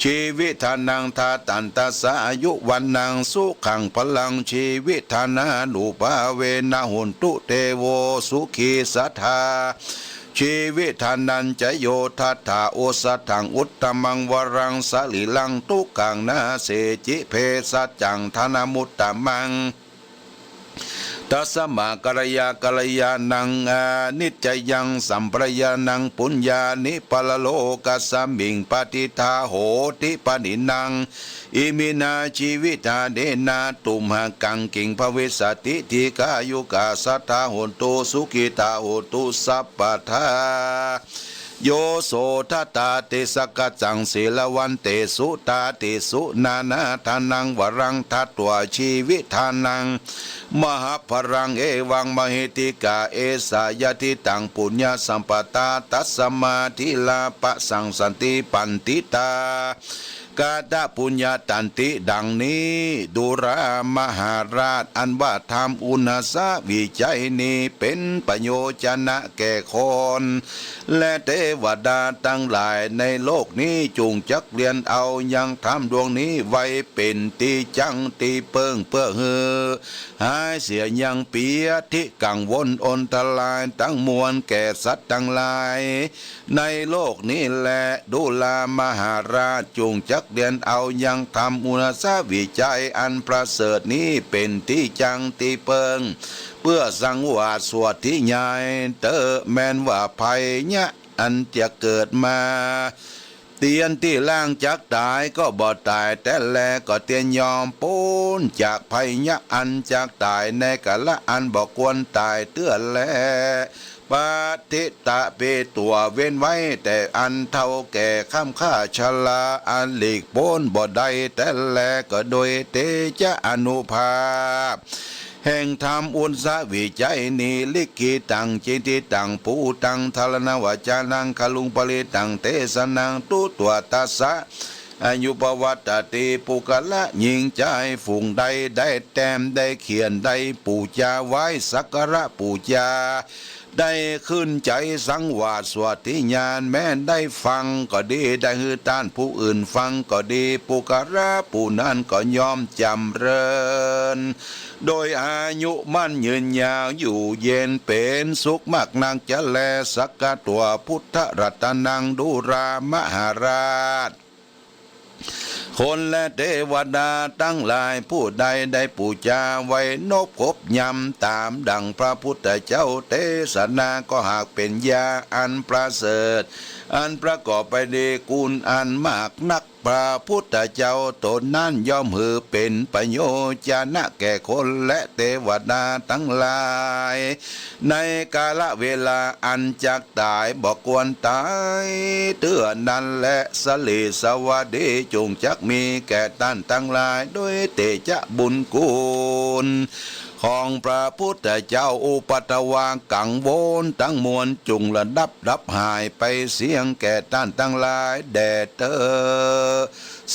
ชีวิธานัง ทาตันตัสสะ อายุ วัณณัง สุขัง พะลัง ชีวิธานานุภาเวนะ โหนตุ เทโว สุขีสัตถา ชีวิธานัญจะโย ทัฏฐา โอสะถัง อุตตะมัง วะรัง สะรีรัง ทุกขัง นาสเสจิ เภสัจจัง ทานะมุตตะมัง ตัสสะมา กัลยา กัลยาณัง อา นิจจยัง สัมปะญาณัง ปุญญานิ ปะระโลกัสสะมิง ปะทิฏฐา โหติ ปะนินนัง อิมินา ชีวิธาเนนะ ตุมหะกัง กิง ภะวิสสะติ ดีฆายุกา สัตถา โหนตุ สุขิตา โหนตุ สัพพะทา โย โส ทัฏฐาติ สักขะจัง สีลาวันเตสุ ตาติสุ นานาทานัง วะรัง ทัฏฐา ชีวิธานัง มหะพะลัง เอวัง มะหิทธิกา เอสา ยะทิตัง ปุญญะสัมปะทา ตัสสะมา ทีรา ปะสังสันติ ปัณฑิตา กาตะปุญญะตันติ ดังนี้ ดูรา มหาราช อันว่าธรรมอุณาสวิจัยนี้ เป๋นประโยชนะแก่คน และเตวดาตังหลายในโลกนี้ จุ่งจักเรียนเอายังธรรมดวงนี้ไว้เป๋นตี้จั้งตี้เปิ้ง เปื้อหื้อหายเสียยังเปียธิกังวลอนตรายตังมวลแก่สัตว์ตังหลาย ในโลกนี้แล ดูรามหาราช จุ่งจักเรียนเอายังธรรมอุณาสวิจัยอันประเสริฐนี้เป๋นตี้จั้งตี้เปิ้ง เปื้อสังวาสสวดทิยายเต๊อะ แม้นว่าภัยยะอันจะเกิดมา เตียนตี้ล่างจักต๋ายก็บ่ต๋ายแต๊แล ก็เตียนยอมป๊นจากภัยยะอันจักต๋ายในกาละอันบ่ควรต๋ายเตื้อแล ปะทิฏฐะเปตัว เว้นไว้แต่อันเฒ่าแก่คร่ำคร่าชรา อันหลีกป๊นบ่ได้แต๊แล ก็โดยเตชะอานุภาพแห่งธรรมอุณาสวิจัยนี้ ลิขิตัง จิติตัง ปูตัง ธารณวจนัง กรุง ปริตถัง เตสนัง ตุตวา ตัสสะ อายุปวัตตะติ ปุคคละ ญิงจายฝูงใด ได้แต้มได้เขียน ได้ปู๋จาไหว้สักการะปู๋จา ได้ขึ้นใจ๋สังวาสวัตถิญาณ แม้นได้ฟังก็ดี ได้หื้อต้านผู้อื่นฟังก็ดี ปุคคละผู้นั้นก็ย่อมจ๋ำเริญ โดยอายุมั่นยืนยาวอยู่เย็นเป๋นสุขมากนักจะแล สักกัตวา พุทธรัตนัง ดูรา มหาราช คนและเตวดาตังหลาย ผู้ใดได้ปู๋จาไหว้นบครบยำ ต๋ามดั่งพระพุทธเจ้าเตสนา ก็หากเป๋นยาอันประเสริฐ อันประกอบไปด้วยกุณอันมากนัก พระพุทธเจ้าต๋นนั้นย่อมหื้อเป๋นประโยชนะแก่คนและเตวดาตังหลาย ในกาลเวลาอันจักต๋าย บ่ควรต๋ายเตื้อนั้นแล สลีสวัสดีจุ่งจักมีแก่ต้านตังหลาย โดยเตจะบุญกุณของพระพุทธเจ้า อุปัทวากังวลตังมวลจุ่งระดับดับหายไปเสี้ยงแก่ต้านตังหลายแด่เต๊อะ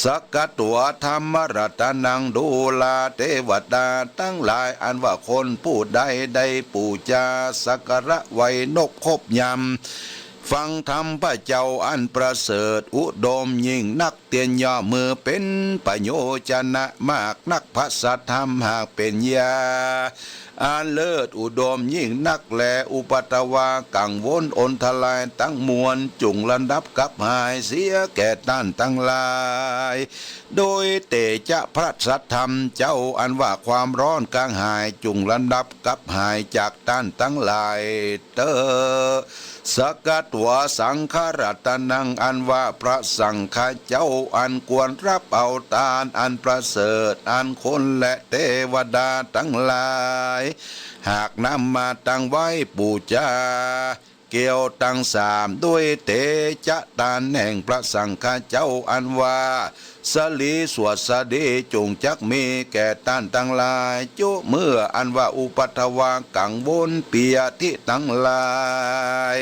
สักกัตวา ธัมมรัตนัง ดูรา เตวดาตังหลาย อันว่าคนผู้ใดได้ปู๋จาสักการะไหว้นบครบยำ ฟังธรรมพระเจ้าอันประเสริฐ อุดมยิ่งนัก เตียนย่อมหื้อเป๋นประโยชนะมากนัก พระสัทธรรมหากเป๋นยา อันเลิศอุดมยิ่งนักแล อุปัทวากังวลอันตรายตังมวลจุ่งระดับกับหายเสียแก่ต้านตังหลาย โดยเตจะพระสัทธรรมเจ้า อันว่าความร้อนกระหายจุ่งระดับกับหายจากต้านตังหลายเต๊อะ สักกัตวา สังฆรัตนัง อันว่าพระสังฆะเจ้า อันควรฮับเอาตานอันประเสริฐ อันคนและเตวดาตังหลาย หากนำมาตั้งไหว้ปู๋จา เกี่ยวตังสาม โดยเตจะตานแห่งพระสังฆะเจ้า อันว่าสลีสวัสดีจุ่งจักมีแก่ต้านตังหลาย จุเมื่ออันว่าอุปัทวากังวลเปียธิตังหลาย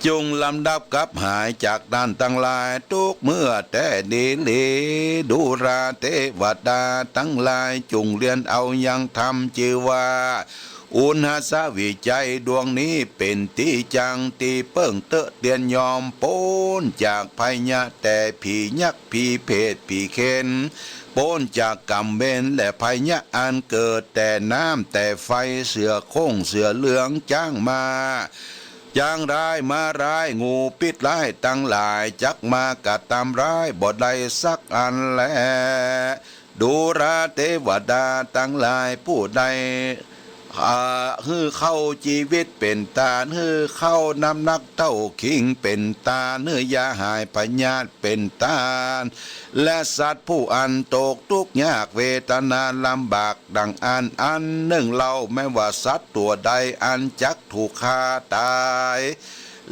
จุ่งลำดับกับหายจากต้านตังหลาย ตุ๊กเมื่อแต๊ดีหลี ดูราเตวดาตังหลาย จุ่งเรียนเอายังธรรมจื้อว่า อุณหสวิจัยดวงนี้เป๋นตี้จั้งตี้เปิ้งเต๊อะ เตียนย่อมป๊นจากภัยยะแต๊ผียักษ์ ผีเปรต ผีเคน ป๊นจากก๋รรมเวรและภัยยะอันเกิดแต๊น้ำแต๊ไฟ เสือโคร่งเสือเหลือง จ๊างม้า จ๊างร้าย ม้าร้าย งูพิษร้ายตังหลาย จักมากระตำร้ายบ่ได้สักอันแล ดูราเตวดาตังหลาย ผู้ใด อ่า หื้อเข้าจีวิตเป๋นตาน หื้อเข้าน้ำหนักเต้าคิงเป๋นตาน หื้อยาหายพยาธิเป๋นตาน และสัตว์ผู้อันตกตุ๊กข์ยากเวทนาลำบากดั่งอั้น อันนึ่งเล่า แม้ว่าสัตว์ตั๋วใดอันจักถูกฆ่าต๋าย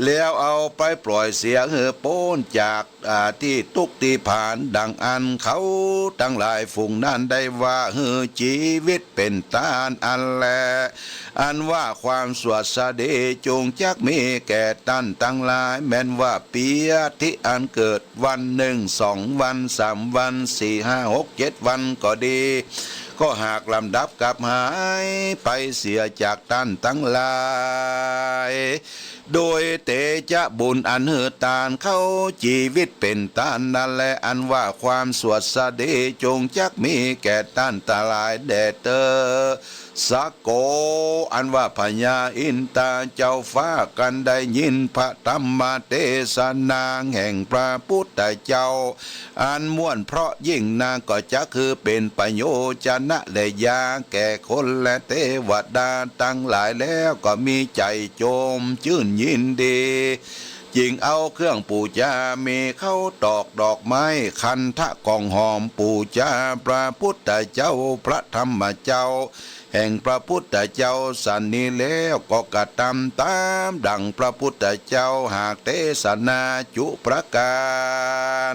แล้วเอาไปปล่อยเสียหื้อป๊นจาก อ่า ตี้ตุ๊กข์ตี้ผานดั่งอั้น เขาตังหลายฝูงนั้นได้ว่าหื้อจีวิตเป๋นตานอันแล อันว่าความสวัสดีจุ่งจักมีแก่ต้านตังหลาย แม้นว่าเปียธิอันเกิดวันนึ่ง สองวัน สามวัน สี่ ห้า หก เจ็ดวันก็ดี ก็หากลำดับกับหายไปเสียจากต้านตังหลาย โดยเตจะบุญอันหื้อตานเข้าจีวิตเป๋นตานนั้นแล อันว่าความสวัสดีจุ่งจักมีแก่ต้านตังหลายแด่เต๊อะ สะโก อันว่าพญาอินทาเจ้าฟ้า กันได้ยินพระธรรมเตสนาแห่งพระพุทธเจ้า อันม่วนเพราะยิ่งนัก ก็จักหื้อเป๋นประโยชนะและยาแก่คนและเตวดาตังหลายแล้ว ก็มีใจ๋จมจื้นยินดี จึ่งเอาเครื่องปู๋จา มีข้าวตอกดอกไม้ คันธะของหอมปู๋จาพระพุทธเจ้า พระธรรมเจ้า แห่งพระพุทธเจ้าสันนี้แล้ว ก็กระตำต๋ามดั่งพระพุทธเจ้าหากเตสนาจุประก๋า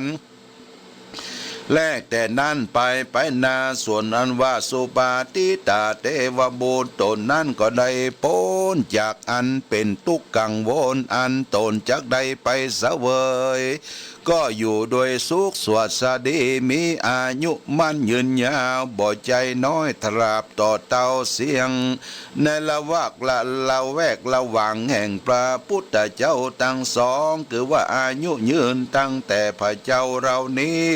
นแรก แต่นั้นไป ไปนาส่วนอันว่าสุปาทิตาเตวบุตรต๋นนั้นก็ได้ป๊นจากอันเป๋นตุ๊กข์กังวลอันต๋นจักได้ไปเสวย ก ก็อยู่โดยสุขสวัสดี มีอายุมั่นยืนยาว บ่ใจ้น้อย ตราบต่อเต้าเสี้ยง ในละวักละ ละแวกละหว่างแห่งพระพุทธเจ้าตังสอง คือว่าอายุยืนตั้งแต่พระเจ้าเหล่านี้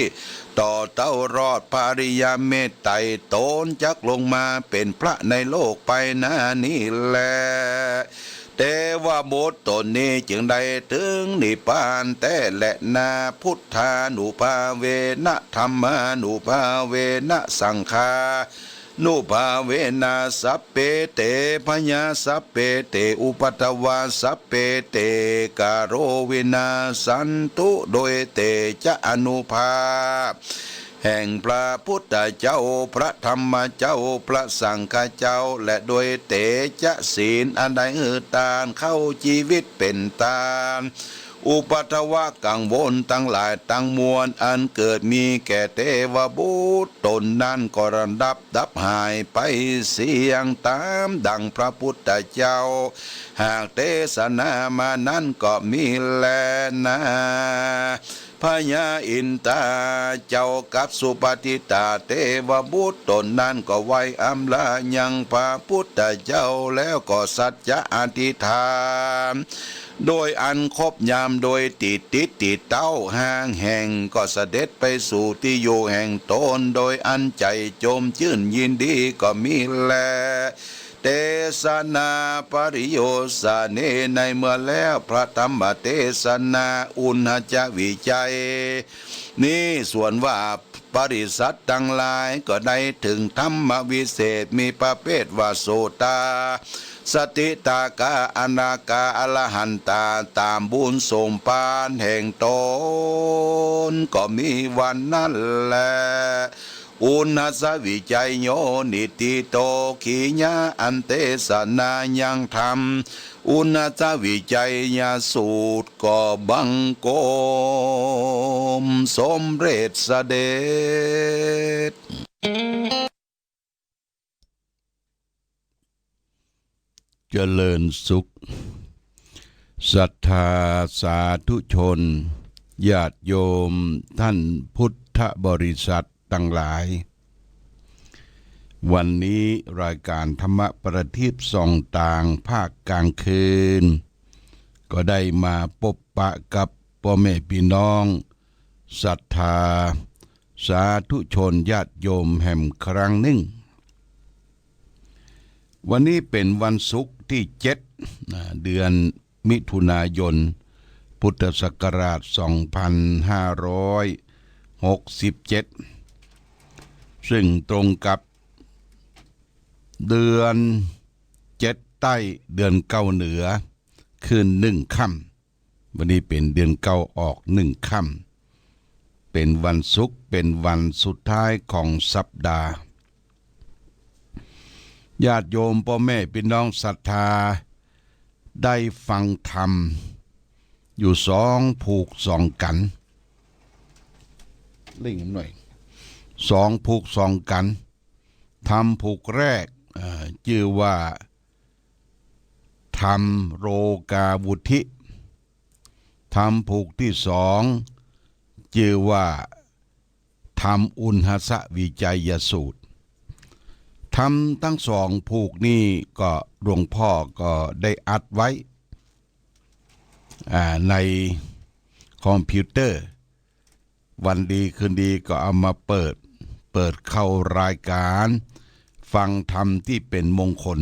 ต่อเต้ารอดพระอริยเมตไตร ตนจักลงมาเป๋นพระในโลกไปหน้านี้แล เทวบุตรต๋นนี้จึงได้เถิงนิพพานแต๊แลนา พุทธานุภาเวนะ ธัมมานุภาเวนะ สังฆานุภาเวนะ สัพเพเตพยา สัพเพเตอุปัทวา สัพเพเตกะโรวินาสสันตุ โดยเตชะอานุภาพ แห่งพระพุทธเจ้า พระธรรมเจ้า พระสังฆเจ้า และโดยเตชะศีลอันได้หื้อตานเข้าจีวิตเป๋นตาน อุปัทวะกังวลตังหลายตังมวล อันเกิดมีแก่เทวบุตรต๋นนั้น ก็ระดับดับหายไปเสี้ยง ต๋ามดังพระพุทธเจ้า หากเตสนามานั้นก็มีแลนา พญาอินทาเจ้ากับสุปฏิตาเทวบุตรต๋นนั้นก็ไหว้อำลายังพระพุทธเจ้า แล้วก็สัจจะอธิษฐาน โดยอันครบยาม โดยติดติดติดเต้าห้างแห่ง ก็เสด็จไปสู่ตี้อยู่แห่งต๋น โดยอันใจ๋จมจื้นยินดีก็มีแล เตสนาปริโยสเน ในเมื่อแล้วพระธรรมเตสนาอุณหจวิจัยนี้ ส่วนว่าปริษัทตังหลายก็ได้เถิงธรรมวิเศษ มีประเภทว่าโสตา สกิทาคา อนาคา อรหันตา ต๋ามบุญสมภารแห่งต๋น ก็มีวันนั้นแล อุณหจวิจัยโย นิฏฐิโต ขีญา อันเตสนายังธรรม อุณหจวิจัยยสูตรก็บังคมสมเร็จเสด็จ เจริญสุข ศรัทธาสาธุชน ญาติโยมท่านพุทธบริษัทตังหลาย วันนี้รายการธรรมประทีปส่องตางภาคกลางคืน ก็ได้มาปบปะกับป้อแม่ปี้น้องศรัทธาสาธุชนญาติโยมแหมครั้งนึ่ง วันนี้เป๋นวันศุกร์ตี้เจ็ด อ่า เดือนมิถุนายน พุทธศักราชสองพันห้าร้อยหกสิบเจ็ด ซึ่งตรงกับเดือนเจ็ดใต้ เดือนเก้าเหนือ ขึ้นหนึ่งค่ำ วันนี้เป๋นเดือนเก้าออกหนึ่งค่ำ เป๋นวันศุกร์ เป๋นวันสุดท้ายของสัปดาห์ ญาติโยมป้อแม่ปี้น้องศรัทธาได้ฟังธรรมอยู่สองผูกสองกั๋น เร่งหน่อย สองผูกสองกั๋น ธรรมผูกแรก เอ่อ จื้อว่า ธรรมโลกาวุทิ ธรรมผูกตี้สอง จื้อว่า ธรรมอุณหจวิจัยยสูตร ธรรมตังสองผูกนี้ก็หลวงพ่อก็ได้อัดไว้ อ่า ในคอมพิวเตอร์ วันดีคืนดีก็เอามาเปิด เปิดเข้ารายการ ฟังธรรมตี้เป๋นมงคล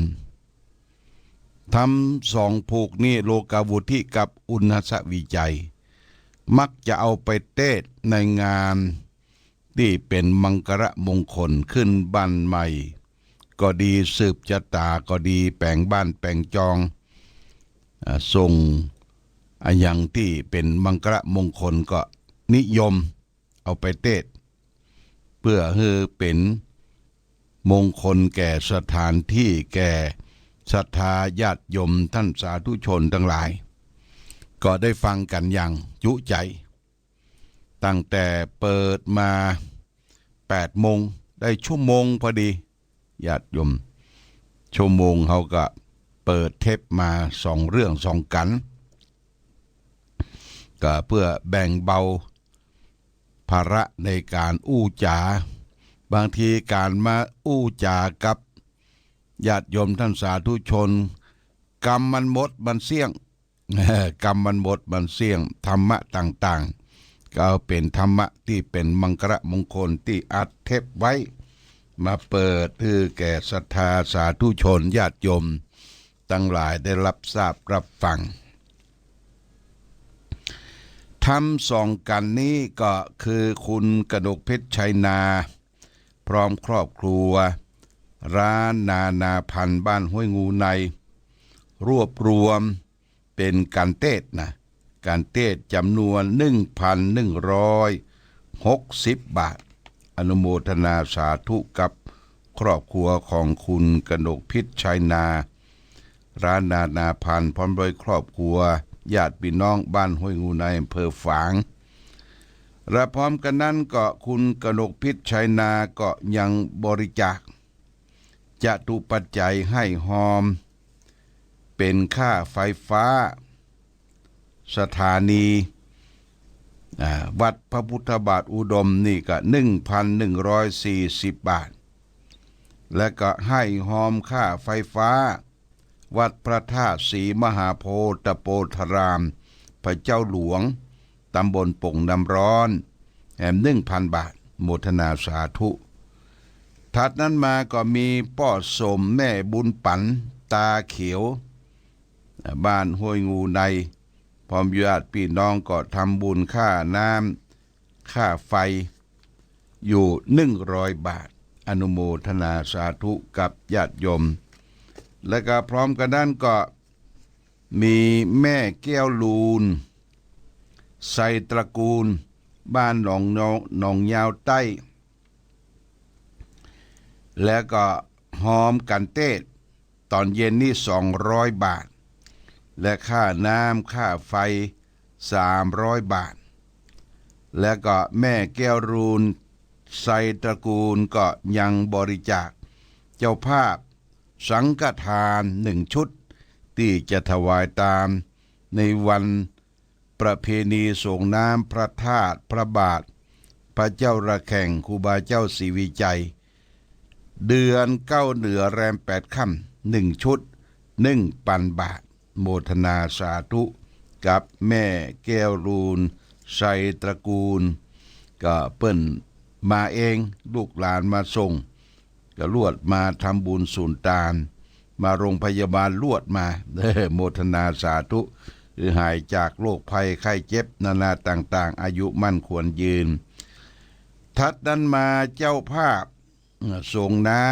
ธรรมสองผูกนี้ โลกาวุทิกับอุณหจวิจัย มักจะเอาไปเตสน์ในงานตี้เป๋นมังคละมงคล ขึ้นบ้านใหม่ก็ดี สืบจะต๋าก็ดี แป๋งบ้านแป๋งจอง อ่า ส่งอะหยังตี้เป๋นมังคละมงคลก็นิยมเอาไปเตสน์ เปื้อหื้อเป๋นมงคลแก่สถานตี้ แก่ศรัทธาญาติโยมท่านสาธุชนตังหลาย ก็ได้ฟังกั๋นอย่างจุใจ๋ ตั้งแต่เปิดมาแปดโมง ได้ชั่วโมงพอดี ญาติโยม ชั่วโมงเฮาก็เปิดเทปมาสองเรื่องสองกั๋น ก็เปื้อแบ่งเบา ภาระในก๋านอู้จ๋า บางทีก๋านมาอู้จ๋ากับญาติโยมต้านสาธุชน กำมันหมดมันเสี้ยง กำมันหมดมันเสี้ยง ธรรมะต่างๆ ก็เอาเป๋นธรรมะตี้เป๋นมังคละมงคลตี้อัดเทปไว้ มาเปิดหื้อแก่ศรัทธาสาธุชนญาติโยมตังหลายได้รับทราบรับฟัง ธรรมสองกัณฑ์นี้ก็คือคุณกนกเพชรชัยนา พร้อมครอบครัว ร้านนานาพันธุ์บ้านห้วยงูใน รวบรวมเป๋นกัณฑ์เตสน์นะ กัณฑ์เตสน์จ๋ำนวนหนึ่งพันหนึ่งร้อยหกสิบบาท อนุโมทนาสาธุกับครอบครัวของคุณกนกเพชรชัยนา ร้านนานาพันธุ์ พร้อมด้วยครอบครัว ญาติพี่น้องบ้านห้วยงูใน อำเภอฝาง และพร้อมกั๋นนั้นก็คุณกนกเพชรชัยนาก็ยังบริจาค จตุปัจจัยหื้อฮอม เป๋นค่าไฟฟ้า สถานี อ่า วัดพระพุทธบาทอุดมนี่ก็หนึ่งพันหนึ่งร้อยสี่สิบบาท และก็หื้อฮอมค่าไฟฟ้า วัดพระธาตุศรีมหาโพธปโภธาราม พระเจ้าหลวง ตำบลโป่งน้ำร้อน แหมหนึ่งพันบาท โมทนาสาธุ ถัดนั้นมาก็มีป้อสมแม่บุญปั๋น ตาเขียว บ้านห้วยงูใน พร้อมญาติพี่น้องก็ทำบุญค่าน้ำ ค่าไฟ อยู่หนึ่งร้อยบาท อนุโมทนาสาธุกับญาติโยม และก็พร้อมกั๋นนั้นก็มีแม่แก้วลูน ไซตระกูล บ้านหนองนอ- หนองยาวใต้ และก็ฮอมกัณฑ์เตสน์ ต๋อนเย็นนี้สองร้อยบาท และค่าน้ำค่าไฟสามร้อยบาท และก็แม่แก้วลูน ไซตระกูล ก็ยังบริจาคเจ้าภาพสังฆทานหนึ่งชุด ตี้จะถวายต๋ามในวัน ประเพณีส่งน้ำพระธาตุพระบาท พระเจ้าระแข่ง ครูบาเจ้าศรีวิชัย เดือนเก้าเหนือแรมแปดค่ำ หนึ่งชุด หนึ่งปันบาท โมทนาสาธุกับแม่แก้วลูน ไซตระกูล ก็เปิ้นมาเอง ลูกหลานมาส่ง ก็ลวดมาทำบุญสุนตาน มาโรงพยาบาลลวดมา เออ โมทนาสาธุ คือหายจากโรคภัยไข้เจ็บนานาต่างๆ อายุมั่นขวัญยืน ถัดนั้นมาเจ้าภาพ เอ่อ ส่งน้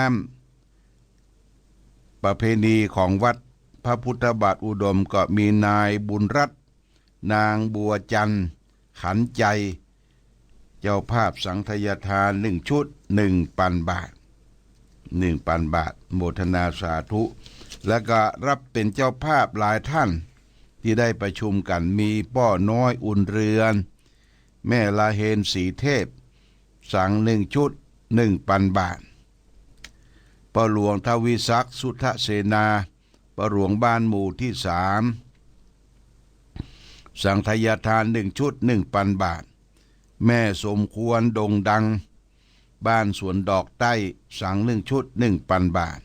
ำประเพณีของวัดพระพุทธบาทอุดม ก็มีนายบุญรัตน์ นางบัวจันทร์ ขันใจ เจ้าภาพสังฆทานหนึ่งชุด หนึ่งปันบาท หนึ่งปันบาท โมทนาสาธุ แล้วก็รับเป๋นเจ้าภาพหลายท่านตี้ได้ประชุมกั๋น มีป้อน้อย อุ่นเรือน แม่ลาเฮน ศรีเทพ สังหนึ่งชุด หนึ่งปันบาท ป้อหลวงทวีศักดิ์ สุทธเสนา ป้อหลวงบ้านหมู่ตี้สาม สังฆทานหนึ่งชุด หนึ่งปันบาท แม่สมควร โด่งดัง บ้านสวนดอกใต้ สังหนึ่งชุด หนึ่งปันบาท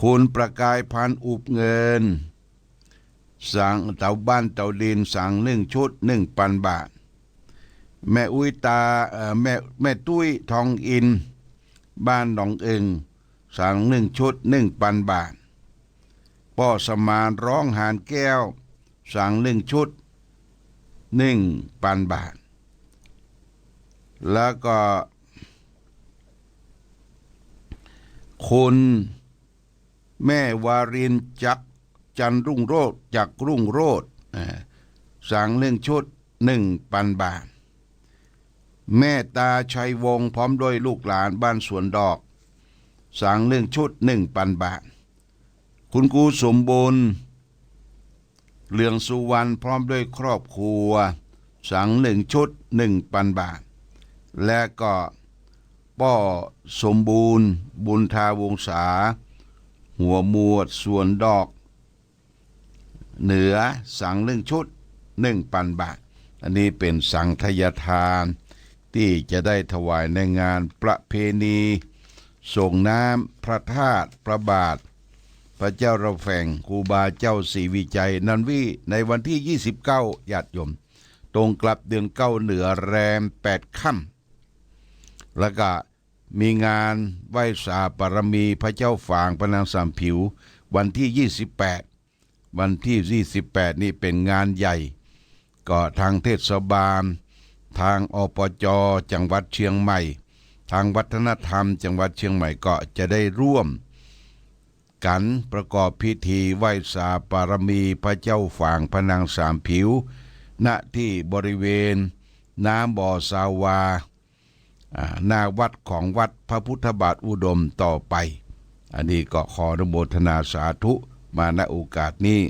คุณประกายพันธ์ อุบเงิน สัง เต๋าบ้านเต๋าดิน สังหนึ่งชุด หนึ่งปันบาท แม่อุ๊ยตา เอ่อ แม่ แม่ตุ้ย ทองอินทร์ บ้านหนองเอิง สังหนึ่งชุด หนึ่งปันบาท ป้อสมาน ร้องหานแก้ว สังหนึ่งชุด หนึ่งปันบาท แล้วก็ คุณแม่วาริน จักร จันทร์รุ่งโรจน์ จักรรุ่งโรจน์ อ่า สังหนึ่งชุด หนึ่งปันบาท แม่ตาชัยวงศ์ พร้อมด้วยลูกหลานบ้านสวนดอก สังหนึ่งชุด หนึ่งปันบาท คุณครูสมบูรณ์ เหลืองสุวรรณ พร้อมด้วยครอบครัว สังหนึ่งชุด หนึ่งปันบาท และก็ป้อสมบูรณ์ บุญทาวงศา หัวหมวดสวนดอกเหนือ สังหนึ่งชุด หนึ่งปันบาท อันนี้เป๋นสังฆทานตี้จะได้ถวายในงานประเพณีส่งน้ำพระธาตุพระบาท พระเจ้าระแฝ่งครูบาเจ้าศรีวิชัยนันวี ในวันตี้ยี่สิบเก้า ญาติโยม ตรงกับเดือนเก้าเหนือแรมแปดค่ำ แล้วก็มีงานไหว้สาบารมีพระเจ้าฝางพระนางสามผิว วันตี้ยี่สิบแปด วันตี้ยี่สิบแปดนี่เป๋นงานใหญ่ ก็ทางเทศบาล ทาง อปจ จังหวัดเชียงใหม่ ทางวัฒนธรรมจังหวัดเชียงใหม่ก็จะได้ร่วมกั๋นประกอบพิธีไหว้สาบารมีพระเจ้าฝางพระนางสามผิว ณ ตี้บริเวณน้ำบ่อซาวา อ่า หน้าวัดของวัดพระพุทธบาทอุดมต่อไป อันนี้ก็ขออนุโมทนาสาธุมา ณ โอกาสนี้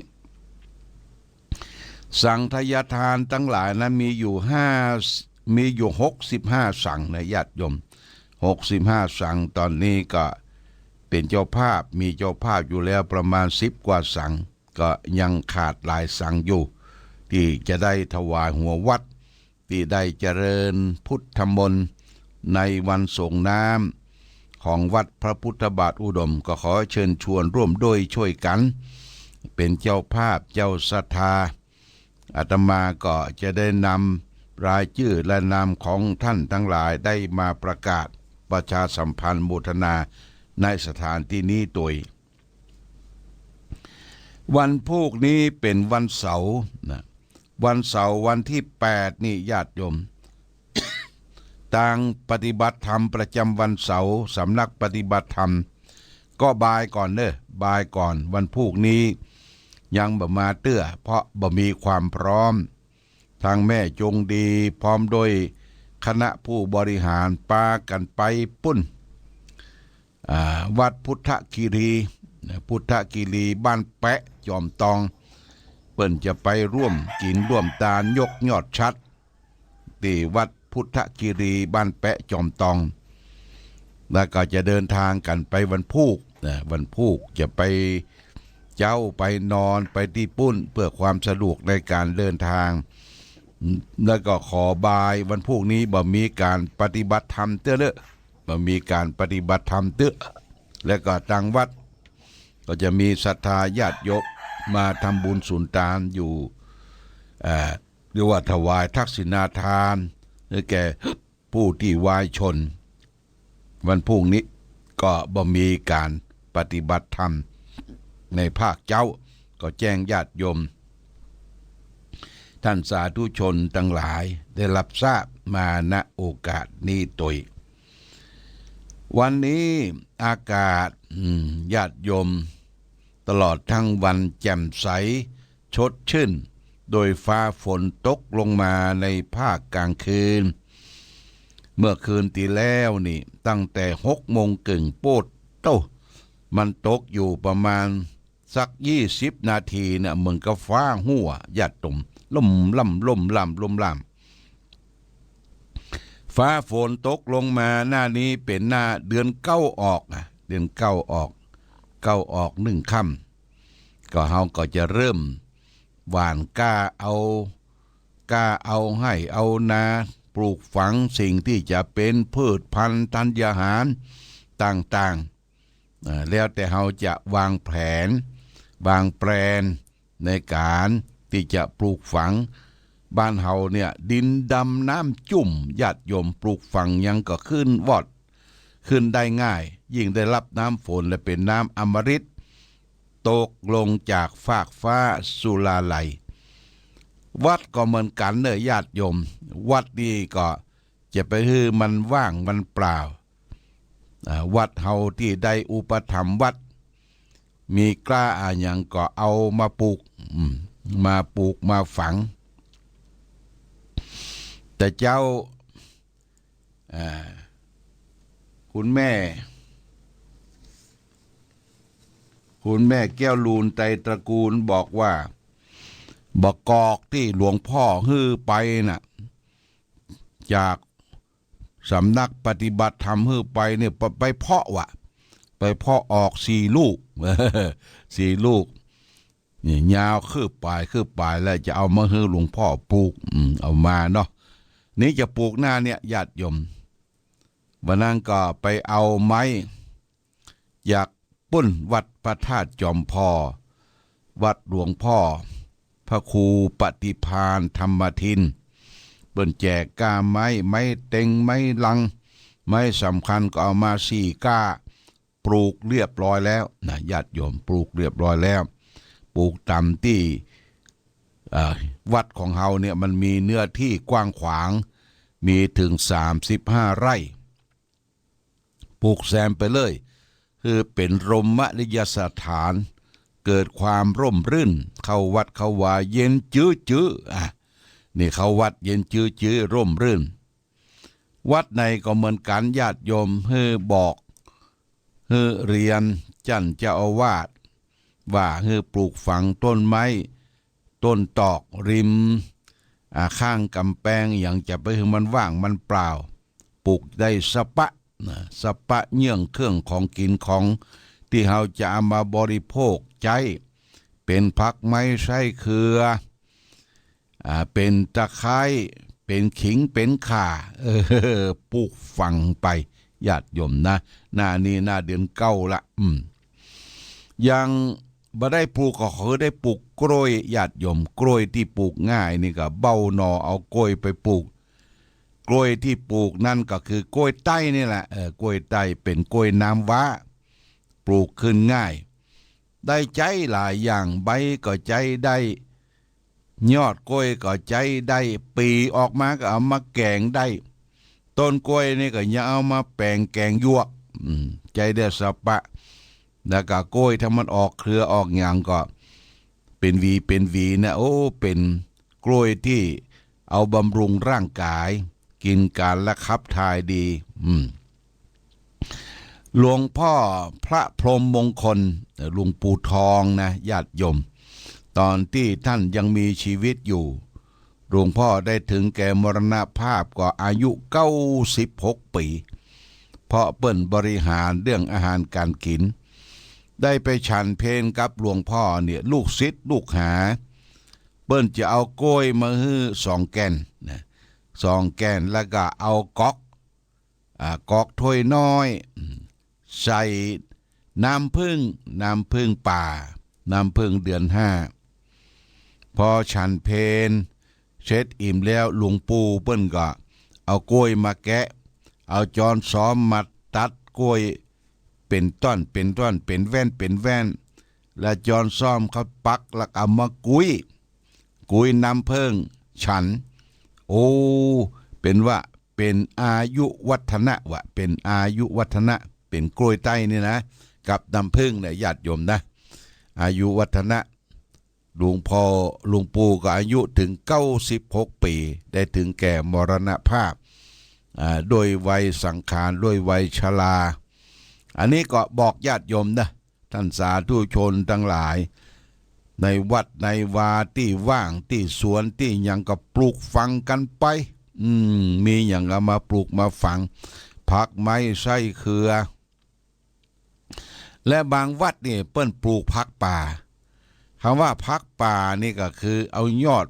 สังฆทานตังหลายนั้นมีอยู่ห้า มีอยู่หกสิบห้าสังนะญาติโยม หกสิบห้าสัง ต๋อนนี้ก็เป๋นเจ้าภาพ มีเจ้าภาพอยู่แล้วประมาณสิบกว่าสัง ก็ยังขาดหลายสังอยู่ ตี้จะได้ถวายหัววัตร ตี้ได้เจริญพุทธมนต์ในวันส่งน้ำของวัดพระพุทธบาทอุดม ก็ขอเชิญชวนร่วมด้วยช่วยกั๋น เป๋นเจ้าภาพเจ้าศรัทธา อาตมาก็จะได้นำรายจื้อและนามของท่านตังหลายได้มาประกาศประชาสัมพันธ์โมทนาในสถานตี้นี้ตวย วันพูกนี้เป๋นวันเสาร์นะ วันเสาร์วันตี้แปดนี่ญาติโยม ตางปฏิบัติธรรมประจำวันเสาร์ สำนักปฏิบัติธรรม ก็บ่ายก่อนเน่อ บ่ายก่อน วันพูกนี้ยังบ่มาเตื้อ เพราะบ่มีความพร้อม ทางแม่จงดีพร้อมด้วยคณะผู้บริหารปากั๋นไปปุ้น อ่า วัดพุทธคีรี พุทธคีรีบ้านแปะจอมตอง เปิ้นจะไปร่วมกิ๋นร่วมตานยกยอดฉัตร ตี้วัดพุทธคีรีบ้านแปะจอมตอง แล้วก็จะเดินทางกั๋นไปวันพูกนะ วันพูกจะไปเจ๊าไปนอนไปตี้ปุ้น เพื่อความสะดวกในการเดินทาง แล้วก็ขอบ่ายวันพูกนี้บ่มีก๋านปฏิบัติธรรมเตื้อเน่อ บ่มีก๋านปฏิบัติธรรมเตื้อ แล้วก็ตางวัดก็จะมีศรัทธาญาติโยมมาทำบุญสุนตานอยู่ เอ่อ เรียกว่าถวายทักษิณาทานให้แก่ผู้ตี้วายชน วันพูกนี้ก็บ่มีก๋านปฏิบัติธรรมในภาคเจ๊า ก็แจ้งญาติโยม ท่านสาธุชนตังหลายได้รับทราบมา ณ โอกาสนี้ตวย วันนี้อากาศ อืม ญาติโยม ตลอดทั้งวันแจ่มใส ชดชื่น โดยฟ้าฝนตกลงมาในภาคกลางคืน เมื่อคืนตี้แล้วนี่ ตั้งแต่หกโมงเกิ่ง โป๊ดโต้ มันตกอยู่ประมาณสักยี่สิบนาทีเนี่ย เหมือนกับฟ้าหั้ว ญาติโยม ล่มล่ำ ล่มล่ำ ล่มล่ำ ฟ้าฝนตกลงมาหน้านี้เป๋นหน้าเดือนเก้าออกนะ เดือนเก้าออก เก้าออกหนึ่งค่ำ ก็เฮาก็จะเริ่มหว่านกล้าเอา กล้าเอาไฮ่เอานา ปลูกฝังสิ่งตี้จะเป๋นพืชพันธุ์ธัญญาหารต่างๆ อ่า แล้วแต่เฮาจะวางแผน วางแปลนในก๋านตี้จะปลูกฝัง บ้านเฮาเนี่ยดินดำน้ำจุ่ม ญาติโยม ปลูกฝังหยังก็ขึ้นวอด ขึ้นได้ง่าย ยิ่งได้รับน้ำฝนและเป๋นน้ำอมฤต ตกลงจากฟากฟ้าสุราลัย วัดก็เหมือนกั๋นเน่อญาติโยม วัดนี้ก็จะไปหื้อมันว่างมันเปล่า อ่า วัดเฮาตี้ได้อุปถัมภ์วัด มีกล้าอะหยังก็เอามาปลูก อืม มาปลูกมาฝัง แต่เจ้า อ่า คุณแม่ คุณแม่แก้วลูนไตรตระกูลบอกว่า บ่ากอกตี้หลวงพ่อหื้อไปน่ะ จากสำนักปฏิบัติธรรมหื้อไปเนี่ย ไป ไปเพาะว่ะ ไปเพาะออกสี่ลูก สี่ลูก นี่ยาวคืบป๋าย คืบป๋ายแล้ว จะเอามาหื้อหลวงพ่อปลูก อืม เอามาเนาะ นี่จะปลูกหน้าเนี่ย ญาติโยม วันนั้นก็ไปเอาไม้ จากปุ้นวัดพระธาตุจอมพอ วัดหลวงพ่อพระครูปฏิภาณธรรมทิน เปิ้นแจกก้าไม้ ไม้เต็ง ไม้ลัง ไม้สำคัญก็เอามาสี่ก้า ปลูกเรียบร้อยแล้วนะ ญาติโยม ปลูกเรียบร้อยแล้ว ปลูกต๋ามตี้ อ่า วัดของเฮาเนี่ยมันมีเนื้อที่กว้างขวาง มีเถิงสามสิบห้าไร่ ปลูกแซมไปเลย คือเป๋นรมมนิยสถาน เกิดความร่มรื่น เข้าวัดเข้าวาเย็นจื๊อๆ อ่ะ นี่เข้าวัดเย็นจื๊อๆ ร่มรื่น วัดไหนก็เหมือนกั๋น ญาติโยม หื้อบอก หื้อเรียนจ้านเจ้าอาวาส ว่าหื้อปลูกฝังต้นไม้ ต้นตอกริม อ่า ข้างก๋ำแปง หยังจะไปหื้อมันว่างมันเปล่า ปลูกได้สะปะนะ สะปะเยื่องเครื่องของกิ๋นของตี้เฮาจะเอามาบริโภคใจ๊ เป๋นผักไม้ไส้เครือ อ่า เป๋นตะไคร้ เป๋นขิง เป๋นข่า เออ ปลูกฝังไป ญาติโยมนะ หน้านี้หน้าเดือนเก้าละ อืม ยังบ่ได้ปลูกก็คือได้ปลูกกล้วย ญาติโยม กล้วยตี้ปลูกง่ายนี่ก็เบ้าหน่อเอากล้วยไปปลูก กล้วยตี้ปลูกนั้นก็คือกล้วยใต้นี่แหละ เออ กล้วยใต้เป๋นกล้วยน้ำว้า ปลูกขึ้นง่าย ได้ใจ๊หลายอย่าง ใบก็ใจ๊ได้ ยอดกล้วยก็ใจ๊ได้ ปี่ออกมาก็เอามาแก๋งได้ ต้นกล้วยนี่ก็ยังเอามาแป๋งแก๋งหยวก อืม ใจ๊ได้สะปะ แล้วก็กล้วยถ้ามันออกเครือออกหยังก็ เป๋นหวีเป๋นหวีนะ โอ้ เป๋นกล้วยตี้เอาบำรุงร่างก๋าย กิ๋นก๋านละขับถ่ายดี อืม หลวงพ่อพระพรหมมงคล หลวงปู่ทองนะ ญาติโยม ต๋อนตี้ต้านยังมีจีวิตอยู่ หลวงพ่อได้เถิงแก่มรณภาพก็อายุเก้าสิบหกปี๋ เพราะเปิ้นบริหารเรื่องอาหารก๋านกิ๋น ได้ไปฉันเพลกับหลวงพ่อเนี่ย ลูกศิษย์ลูกหา เปิ้นจะเอากล้วยมาหื้อสองแก่นนะ สองแก่น แล้วก็เอาก๊อก อ่า ก๊อกถ้วยน้อย อืม ใส่น้ำผึ้ง น้ำผึ้งป่า น้ำผึ้งเดือนห้า พอฉันเพลเสร็จอิ่มแล้ว หลวงปู่เปิ้นก็เอากล้วยมาแกะ เอาจ๊อนซ้อมมาตัดกล้วยเป๋นต้อน เป๋นต้อน เป๋นแว่น เป๋นแว่น แล้วจ๊อนซ้อมเข้าปัก แล้วเอามากุ้ย กุ้ยน้ำผึ้งฉัน โอ้ เป๋นว่าเป๋นอายุวัฒนะวะ เป๋นอายุวัฒนะ เป๋นกล้วยใต้นี่นะ กับน้ำผึ้งเนี่ย ญาติโยมนะ อายุวัฒนะ หลวงพ่อ หลวงปู่ก็อายุเถิงเก้าสิบหกปี๋ ได้เถิงแก่มรณภาพ อ่า ด้วยวัยสังขาร ด้วยวัยชรา อันนี้ก็บอกญาติโยมนะ ท่านสาธุชนตังหลาย ในวัดในวา ตี้ว่าง ตี้สวน ตี้หยังก็ปลูกฝังกั๋นไป อืม มีหยังก็มาปลูกมาฝัง ผักไม้ไส้เครือ และบางวัดนี่เปิ้นปลูกผักป่า กำว่าผักป่านี่ก็คือเอายอด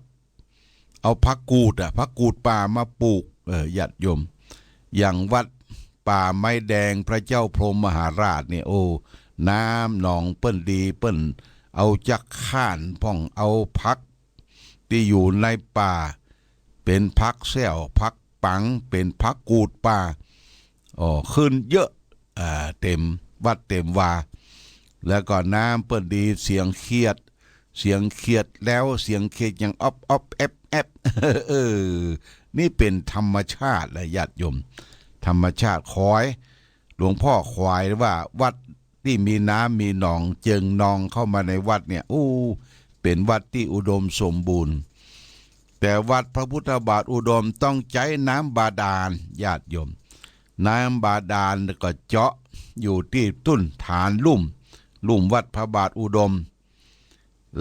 เอาผักกูดอะ ผักกูดป่ามาปลูก เออ ญาติโยม อย่างวัดป่าไม้แดงพระเจ้าพรหมมหาราชเนี่ย โอ้ น้ำหนองเปิ้นดี เปิ้นเอาจักข่านพ่อง เอาผักตี้อยู่ในป่า เป๋นผักแส้ว ผักปัง เป๋นผักกูดป่า อ๋อ ขึ้นเยอะ อ่า เต็มวัดเต็มวา แล้วก็น้ำเปิ้นดี เสียงเขียด เสียงเขียดแหลว เสียงเขียดยังอ๊อบอ๊อบแอ๊บแอ๊บ เออ นี่เป๋นธรรมชาติแหละญาติโยม ธรรมชาติ ขวาย หลวงพ่อขวายว่าวัดตี้มีน้ำมีหนองเจิ่งนองเข้ามาในวัดเนี่ย อู้ เป๋นวัดตี้อุดมสมบูรณ์ แต่วัดพระพุทธบาทอุดมต้องใจ๊น้ำบาดาล ญาติโยม น้ำบาดาลก็เจาะอยู่ตี้ตุ้นฐานลุ่ม ลุ่มวัดพระบาทอุดม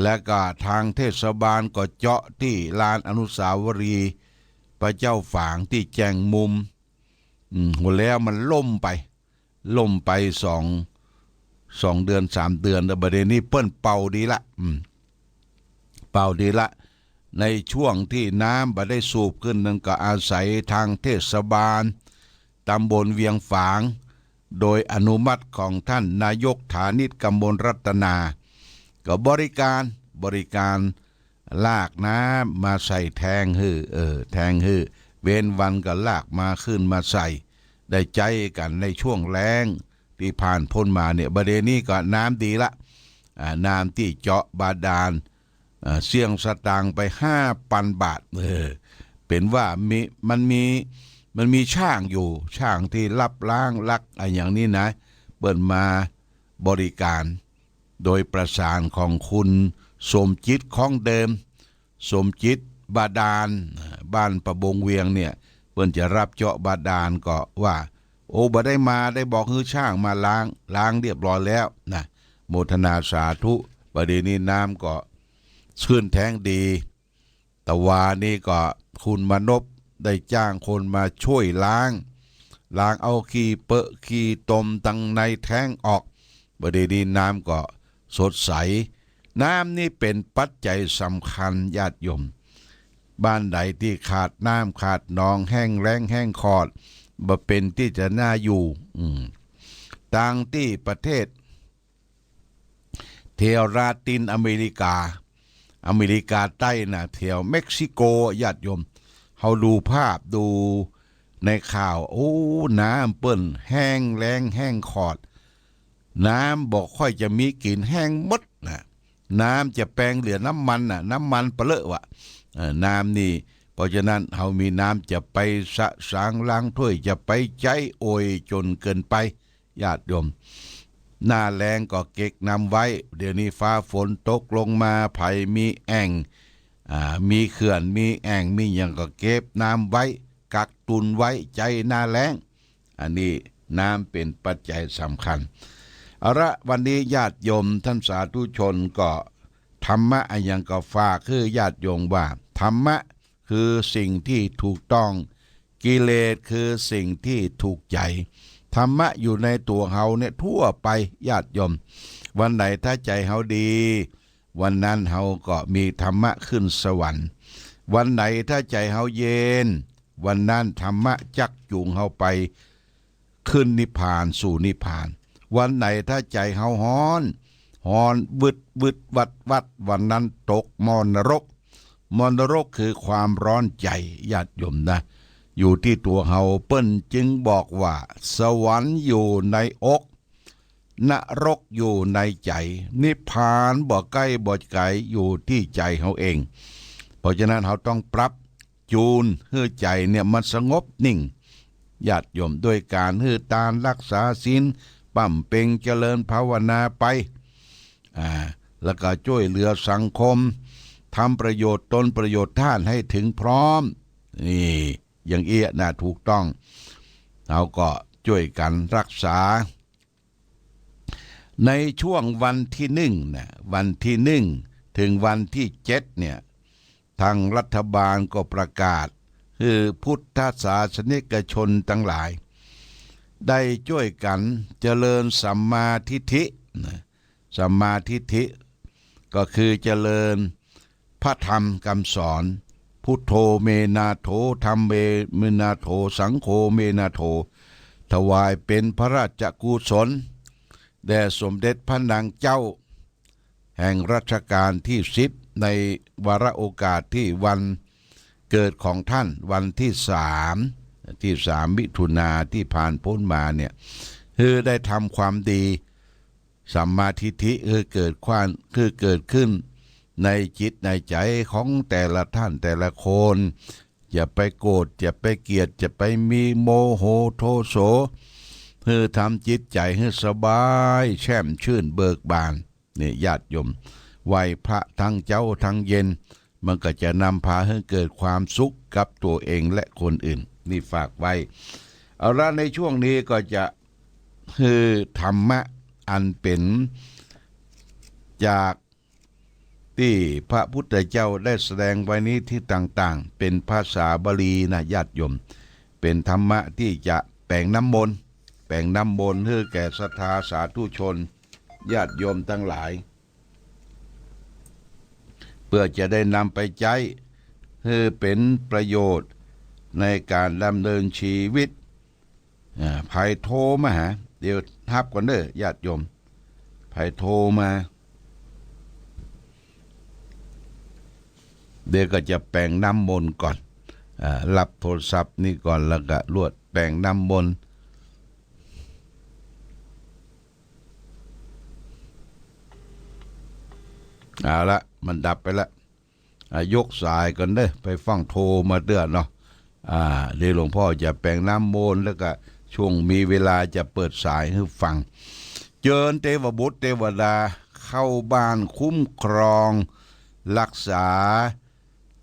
และก็ทางเทศบาลก็เจาะตี้ลานอนุสาวรีย์พระเจ้าฝางตี้แจ้งมุม อืม หัวแล้วมันล่มไป ล่มไปสอง สองเดือนสามเดือน แล้วบัดนี้เปิ้นเป่าดีละ อืม เป๋าดีละ ในช่วงตี้น้ำบ่ได้สูบขึ้นนั้นก็อาศัยตางเทศบาลตำบลเวียงฝาง โดยอนุมัติของต้านนายกฐานิต กมลรัตนา ก็บริการ บริการลากน้ำมาใส่แทงหื้อ เออ แทงหื้อ เว้นวันก็ลากมาขึ้นมาใส่ ได้ใจ๊กั๋นในช่วงแล้งตี้ผ่านป๊นมาเนี่ย บ่าเดี่ยวนี้ก็น้ำดีละ อ่า น้ำตี้เจาะบาดาล อ่า เสี้ยงสตางค์ไปห้าปันบาท เออ เป๋นว่ามี มันมี มันมีจ้างอยู่ จ้างตี้รับล้างลักอะหยังนี้นะ เปิ้นมาบริการ โดยประสานของคุณสมจิต ของเดิม สมจิตบาดาล อ่า บ้านประบงเวียงเนี่ย เปิ้นจะรับเจาะบาดาลก็ว่า โอ้ บ่ได้มา ได้บอกหื้อจ้างมาล้าง ล้างเรียบร้อยแล้วนะ โมทนาสาธุ บ่าเดี่ยวนี้น้ำก็ขึ้นแทงดี ตะวานี้ก็คุณมนพได้จ้างคนมาจ้วยล้าง ล้างเอาขี้เปอะขี้ตมตังในแทงออก บ่าเดี่ยวนี้น้ำก็สดใส น้ำนี้เป๋นปัจจัยสำคัญญาติโยม บ้านใดตี้ขาดน้ำขาดหนอง แห้งแล้งแห้งขอด บ่เป๋นตี้จะน่าอยู่ อืม ตางตี้ประเทศ แถวลาตินอเมริกา อเมริกาใต้นะ แถวเม็กซิโก ญาติโยม เฮาดูภาพดูในข่าว โอ้ น้ำเปิ้นแห้งแล้งแห้งขอด น้ำบ่ค่อยจะมีกิ๋น แห้งหมดนะ น้ำจะแปงเหลือน้ำมันน่ะ น้ำมันเปลอะวะ เอ่อ น้ำนี่ เพราะฉะนั้นเฮามีน้ำจะไปสะสางล้างถ้วย จะไปใจ๊โอยจ๋นเกินไป ญาติโยม หน้าแล้งก็เก็บน้ำไว้ เดี๋ยวนี้ฟ้าฝนตกลงมา ใผมีแอ่ง อ่า มีเขื่อน มีแอ่ง มีหยังก็เก็บน้ำไว้ กักตุนไว้ใจ๊หน้าแล้ง อันนี้น้ำเป๋นปัจจัยสำคัญ เอาละ วันนี้ญาติโยมต้านสาธุชนก็ ธรรมะอะหยังก็ฝากหื้อญาติโยมว่า ธรรมะคือสิ่งตี้ถูกต้อง กิเลสคือสิ่งตี้ถูกใจ๋ ธรรมะอยู่ในตั๋วเฮาเนี่ยทั่วไปญาติโยม วันไหนถ้าใจ๋เฮาดี วันนั้นเฮาก็มีธรรมะขึ้นสวรรค์ วันไหนถ้าใจ๋เฮาเย็น วันนั้นธรรมะจักจูงเฮาไป ขึ้นนิพพาน สู่นิพพาน วันไหนถ้าใจ๋เฮาฮ้อน ฮ้อนวึดวึดวัดวัด วันนั้นตกหม้อนรก หม้อนรกคือความฮ้อนใจ๋ ญาติโยมนะ อยู่ตี้ตั๋วเฮา เปิ้นจึงบอกว่า สวรรค์อยู่ในอก นรกอยู่ในใจ๋ นิพพานบ่ใก้บ่ไก๋ อยู่ตี้ใจ๋เฮาเอง เพราะฉะนั้นเฮาต้องปรับ จูนหื้อใจ๋เนี่ยมันสงบนิ่ง ญาติโยม ด้วยก๋านหื้อตาน รักษาศีล บำเพ็ญเจริญภาวนาไป อ่า แล้วก็จ้วยเหลือสังคม ทำประโยชน์ตนประโยชน์ต้านให้ถึงพร้อม นี่ อย่างเอี้ยนะ ถูกต้อง เฮาก็จ้วยกั๋นรักษา ในช่วงวันตี้นึ่งนะ วันตี้นึ่ง เถิงวันตี้เจ็ดเนี่ย ตางรัฐบาลก็ประกาศหื้อพุทธศาสนิกชนตังหลาย ได้จ้วยกั๋นเจริญสัมมาทิฏฐินะ สัมมาทิฏฐิ ก็คือเจริญพระธรรมกำสอน พุทโธ เม นาโถ ธัมโม เม นาโถ สังโฆ เม นาโถ ถวายเป๋นพระราชกุศล แด่สมเด็จพระนางเจ้า แห่งรัชกาลตี้สิบ ในวาระโอกาสตี้วันเกิดของต้าน วันตี้สาม ตี้สามมิถุนาตี้ผ่านป๊นมาเนี่ย หื้อได้ทำความดี สัมมาทิฏฐิ หื้อเกิดความ หื้อเกิดขึ้นในจิตในใจ๋ของแต่ละต้านแต่ละคน อย่าไปโกรธ อย่าไปเกลียด อย่าไปมีโมโหโทโส หื้อทำจิตใจ๋หื้อสบาย แช่มชื่นเบิกบาน นี่ญาติโยม ไหว้พระตึงเจ๊าตึงเย็น มันก็จะนำพาหื้อเกิดความสุขกับตั๋วเองและคนอื่น นี่ฝากไว้ เอาละ ในช่วงนี้ก็จะหื้อธรรมะอันเป๋นจากตี้พระพุทธเจ้าได้แสดงไว้ในตี้ต่างๆ เป๋นภาษาบาลีนะญาติโยม เป๋นธรรมะตี้จะแป๋งน้ำมนต์ แป๋งน้ำมนต์หื้อแก่ศรัทธาสาธุชน ญาติโยมตังหลาย พื่อจะได้นำไปใจ๊หื้อเป๋นประโยชน์ในก๋านดำเนินชีวิต อ่า ใผโทรมาหา เดี๋ยวฮับก่อนเน่อ ญาติโยม ใผโทรมา เดี๋ยวก็จะแป๋งน้ำมนต์ก่อน อ่า ฮับโทรศัพท์นี้ก่อน แล้วก็ลวดแป๋งน้ำมนต์ เอาละ มันดับไปละ อ่ะ ยกสายก่อนเน่อ ไปฟังโทรมาเตื้อเนาะ อ่า เดี๋ยวหลวงพ่อจะแป๋งน้ำมนต์ แล้วก็ช่วงมีเวลาจะเปิดสายหื้อฟัง เจิญเตวบุตรเตวดาเข้าบ้านคุ้มครองรักษา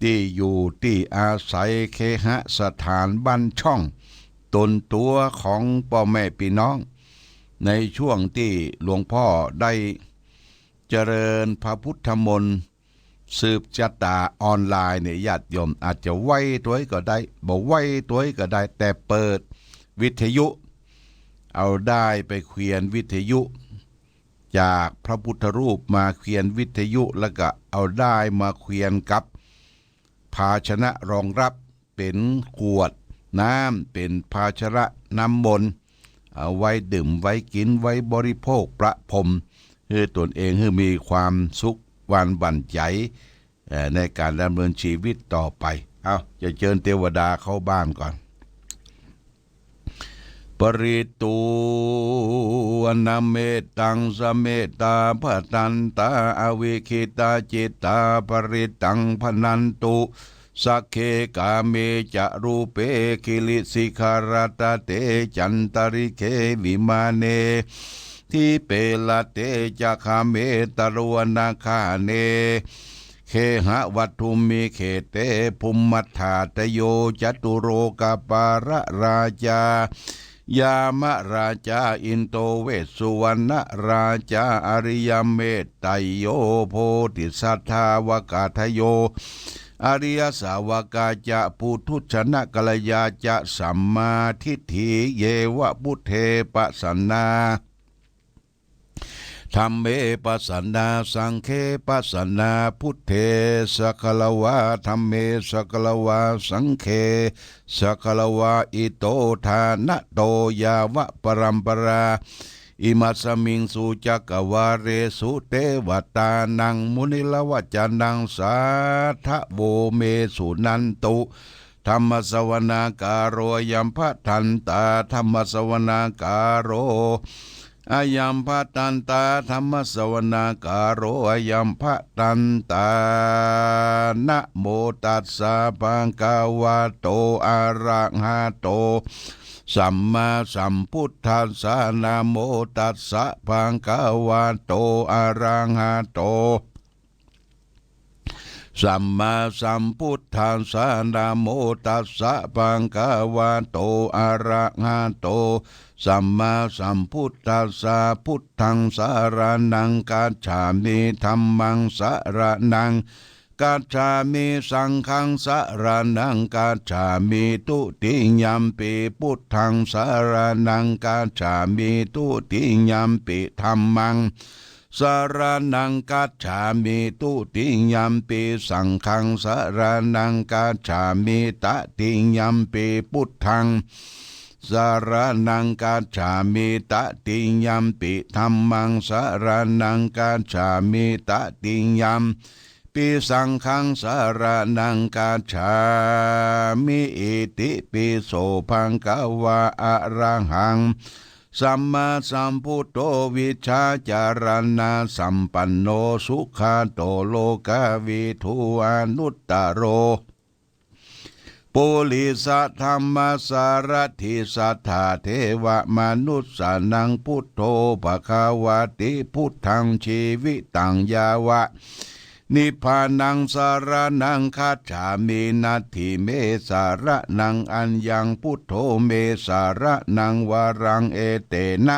ตี้อยู่ตี้อาศัย เคหสถานบ้านช่อง ต๋นตั๋วของป้อแม่ปี้น้อง ในช่วงตี้หลวงพ่อได้เจริญพระพุทธมนต์ สืบชะต๋าออนไลน์เนี่ย ญาติโยม อาจจะไวตั๋วก็ได้ บ่ไวตั๋วก็ได้ แต่เปิดวิทยุ เอาด้ายไปเขียนวิทยุ จากพระพุทธรูปมาเขียนวิทยุ แล้วก็เอาด้ายมาเขียนกับภาชนะรองรับ เป๋นขวดน้ำ เป๋นภาชนะน้ำมนต์ เอาไว้ดื่ม ไว้กิ๋น ไว้บริโภคประพรม หื้อตนเอง หื้อมีความสุขหวานหวั่นใจ๋ เอ่อ ในก๋านดำเนินชีวิตต่อไป เอา จะเจิญเตวดาเข้าบ้านก่อน ปริตตูวนะเมตตัง สะเมตตา ภะทันตา อวิกขิตาจิตตา ปริตตัง ภะนันตุ สักเข กาเม จะรูปเป กิริสิขะรัตตะเต จันตะริกเข วิมาเน ทีปะตะเต จะคาเม ตะโรวนะคาเน เคหะวัตถุมิ เขเต ภุมมัฏฐาตะโย จตุโรกะปาละราชา ยามะราชา อินโด เวสสุวรรณะราชา อริยะเมตไตรโย โพธิสัตถาวกะทะโย อริยสาวกาจะ ปุถุชนะกัลยาจะ สัมมาทิฏฐิ เยวะ พุทเท ปะสันนา ธัมเม ปะสันนา สังเข ปะสันนา พุทเท สะคะละวา ธัมเม สะคะละวา สังเข สะคะละวา อิโต ทานะโต ยาวะปะรัมปะรา อิมัสสะมิงสุจักกะวาเลสุ เตวะตานัง มุนิระวะจะนัง สาธะโว เม สุนันตุ ธัมมะสะวะนาการโต อะยัมภะทันตา ธัมมะสะวะนาการโต อะยัมภะทันตา ธัมมะสะวะนาการโต อะยัมภะทันตา นะโมตัสสะ ภะคะวะโต อะระหะโต สัมมาสัมพุทธัสสะ นะโมตัสสะ ภะคะวะโต อะระหะโต สัมมาสัมพุทธัสสะ นะโมตัสสะ ภะคะวะโต อะระหะโต สัมมาสัมพุทธัสสะ พุทธังสะระณังคัจฉามิ ธัมมังสะระณังคัจฉามิ สังฆังสะระณังคัจฉามิ ทุติยัมปิพุทธังสะระณังคัจฉามิ ทุติยัมปิธัมมัง สะระณังคัจฉามิ ทุติยัมปิสังฆัง สะระณังคัจฉามิ ตติยัมปิพุทธัง สะระณังคัจฉามิ ตติยัมปิธัมมัง สะระณังคัจฉามิ ตติยัมปิสังฆัง สะระณังคัจฉามิ อิติปิโสภะคะวา อะระหัง สัมมาสัมพุทโธ วิชชาจารณะสัมปันโน สุขะโต โลกะวิทู อนุตตะโร ปุริสะธัมมะสารถิ สัตถาเทวะมนุสสานัง พุทโธภะคะวะติ พุทธังจีวิตัง ยาวะ นิพพานัง สะระณังคัจฉามิ นัตถิเม สะระณัง อัญญัง พุทโธเม สะระณัง วะรัง เอเตนะ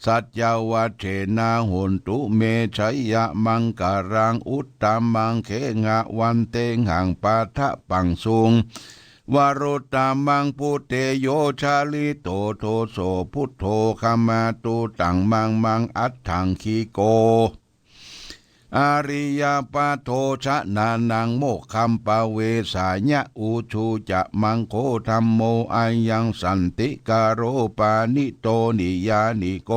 สัจจวัจเจนะ โหนตุเม ชะยะมังคะลัง อุตตะมัง เคหะวันเตหัง ปะทะปังสุง วะรุตตะมัง ปุตเตโย ชะลิโต โทโส พุทโธ ขะมาตุ ตังมังมัง อัตถังคิโก อริยปัฏโฐ จนะนัง โมกขัม ปะเวสายะ อุจุ จะมังโค ธัมโม อะยัง สันติกะโร ปะณิโต นิยานิโก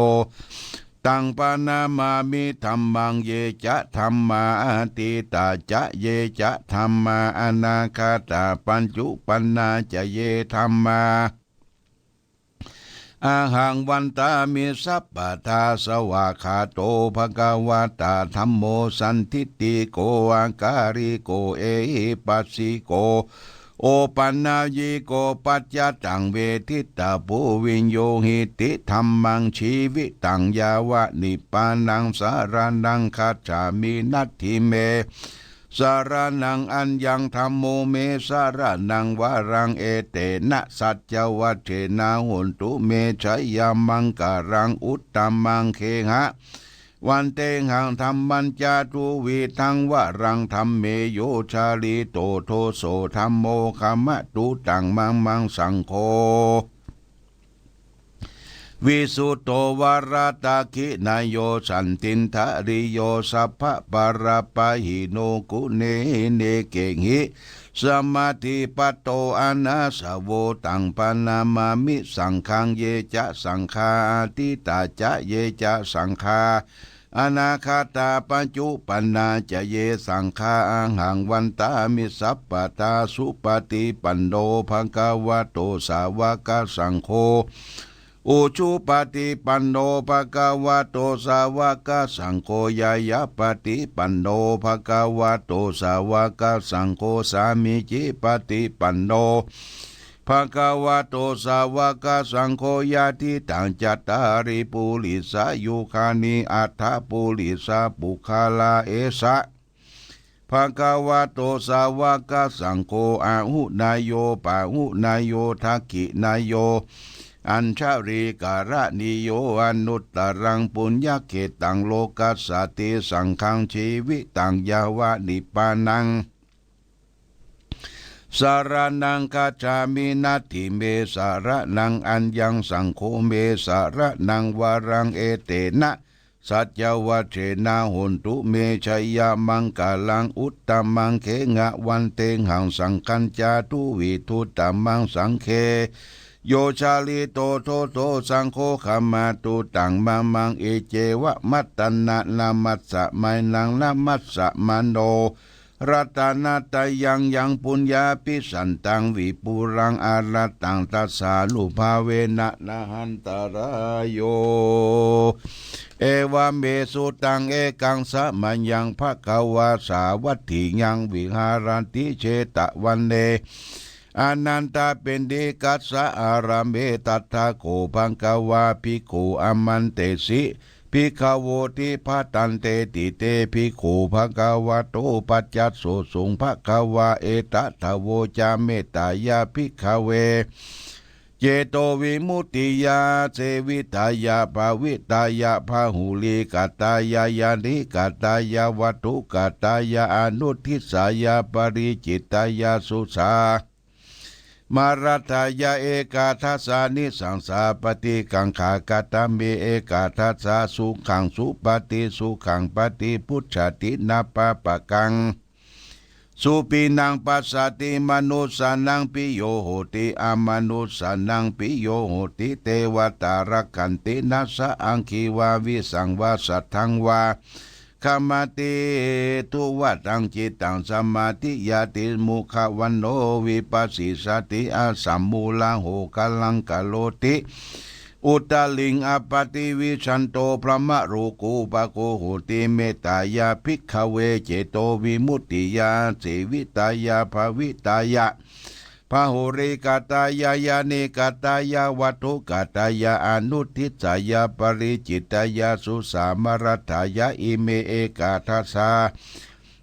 ตัง ปะนะมามิ ธัมมัง เย จะ ธัมมา อะตีตะ จะ เย จะ ธัมมา อะนาคะตะ ปัจจุปันนา จะ เย ธัมมา อะหัง วันตามิ สัพพะทา สวากขาโต ภะคะวะตะ ธัมโม สันทิฏฐิโก อะกาลิโก เอหิปัสสิโก โอปันนะยิโก ปัจจะตัง เวทิตะภู วิญญูหิติ ธัมมัง จีวิตัง ยาวะ นิปปานัง สะระณัง คัจฉามิ นัตถิเม สะระณัง อัญญัง ธัมโม เม สะระณัง วะรัง เอเตนะ สัจจะวัจเจนะ โหนตุ เม จะยะมังคะลัง อุตตะมัง เคหะ วันเตหัง ธัมมัน จะตุวิธัง วะรัง ธัมเม โย จะลิโต โทโส ธัมโม คะมะตุ ตัง มะมัง สังโฆ วิสุทโธ วะระตะขิณะโย สันทินทะริโย สัพพะปะระปะหิโน กุเณหิ เนเกหิ สะมาธิปัตโต อะนาสะโว ตัง ปะนะมามิ สังฆัง เย จะ สังฆา อะตีตะ จะ เย จะ สังฆา อะนาคะตะ ปัจจุปันนา จะ เย สังฆา อะหัง วันตามิ สัพพะทา สุปะฏิปันโน ภะคะวะโต สาวะกะสังโฆ อุจุปะฏิปันโน ภะคะวะโต สาวะกะสังโฆ ญาญะปะฏิปันโน ภะคะวะโต สาวะกะสังโฆ สามีจิปะฏิปันโน ภะคะวะโต สาวะกะสังโฆ ยะทิตัง จัตตาริ ปุริสะยุคานิ อัตถะ ปุริสะปุคคาลา เอสะ ภะคะวะโต สาวะกะสังโฆ อาหุเนโย ปาหุเนโย ทักขิเนโย อัญชลีกะระณีโย อนุตตะรัง ปุญญะเขตตัง โลกัสสะติ สังฆัง จีวิตัง ยาวะ นิปปานัง สะระณัง คัจฉามิ นัตถิเม สะระณัง อัญญัง สังโฆ เม สะระณัง วะรัง เอเตนะ สัจจะวัจเจนะ โหนตุ เม จะยะมังคะลัง อุตตะมัง เคหะ วันเตหัง สังฆัญ จะตุวิธุตตะมัง สังเฆ โย จะลิโต โทโส สังโฆ คะมะตุ ตัง มะมัง อิเจวะ มัตตะนะ นะมัสสะมานัง นะมัสสะมาโน รัตนะตะยัง ยัง ปุญญาภิสันตัง วิปุลัง อะระหัง ตัสสานุภาเวนะ นะหันตะราโย เอวะเม สุตัง เอกัง สะมะยัง ภะคะวา สาวัตถิยัง วิหะระติ เชตะวันเน อะนันทะปิณฑิกัสสะ อารามเม ตัตถะโข ภะคะวา ภิกขุ อามันเตสิ ภิกขะโวติ ภะทันเตติ เต ภิกขุ ภะคะวะโต ปัจจัสสุง ภะคะวา เอตะทะโวจา เมตตายะ ภิกขะเว เจโตวิมุตติยา เสวิตายะ ภาวิตายะ พะหุลีกัตตายะ ญาณิกัตตายะ วัตถุกัตตายะ อนุทธิสายะ ปะริจิตตายะ สุสา มะรัตถายะ เอกาทัสสา นิสังสาปะฏิกังขา คะตะเม เอกาทัสสา สุขัง สุปะฏิ สุขัง ปะฏิภุจฉติ นะปะปะกัง สุปิณัง ปัสสะติ มนุสสานัง ปิโย โหติ อมนุสสานัง ปิโย โหติ เตวะตา รักขันติ นะสะ อักขิวา วิสังวา สัทธังวา ขมาติ ทุวะตัง จิตตัง สมาธิยาติ มุขะวัณโณ วิปัสสิสติ อะสัมมูลาโห คะลัง กะโรติ อุตะริง อะปะติวิชชันโต พรหมโลกูปะโก โหติ เมตตายะ ภิกขะเว เจโตวิมุตติยา เสวิตายะ ภาวิตายะ พะหุลีกัตตายะ ญาณิกัตตายะ วัตถุกัตตายะ อนุทธิสายะ ปะริจิตตายะ สุสามะรัตถายะ อิเม เอกาทัสสา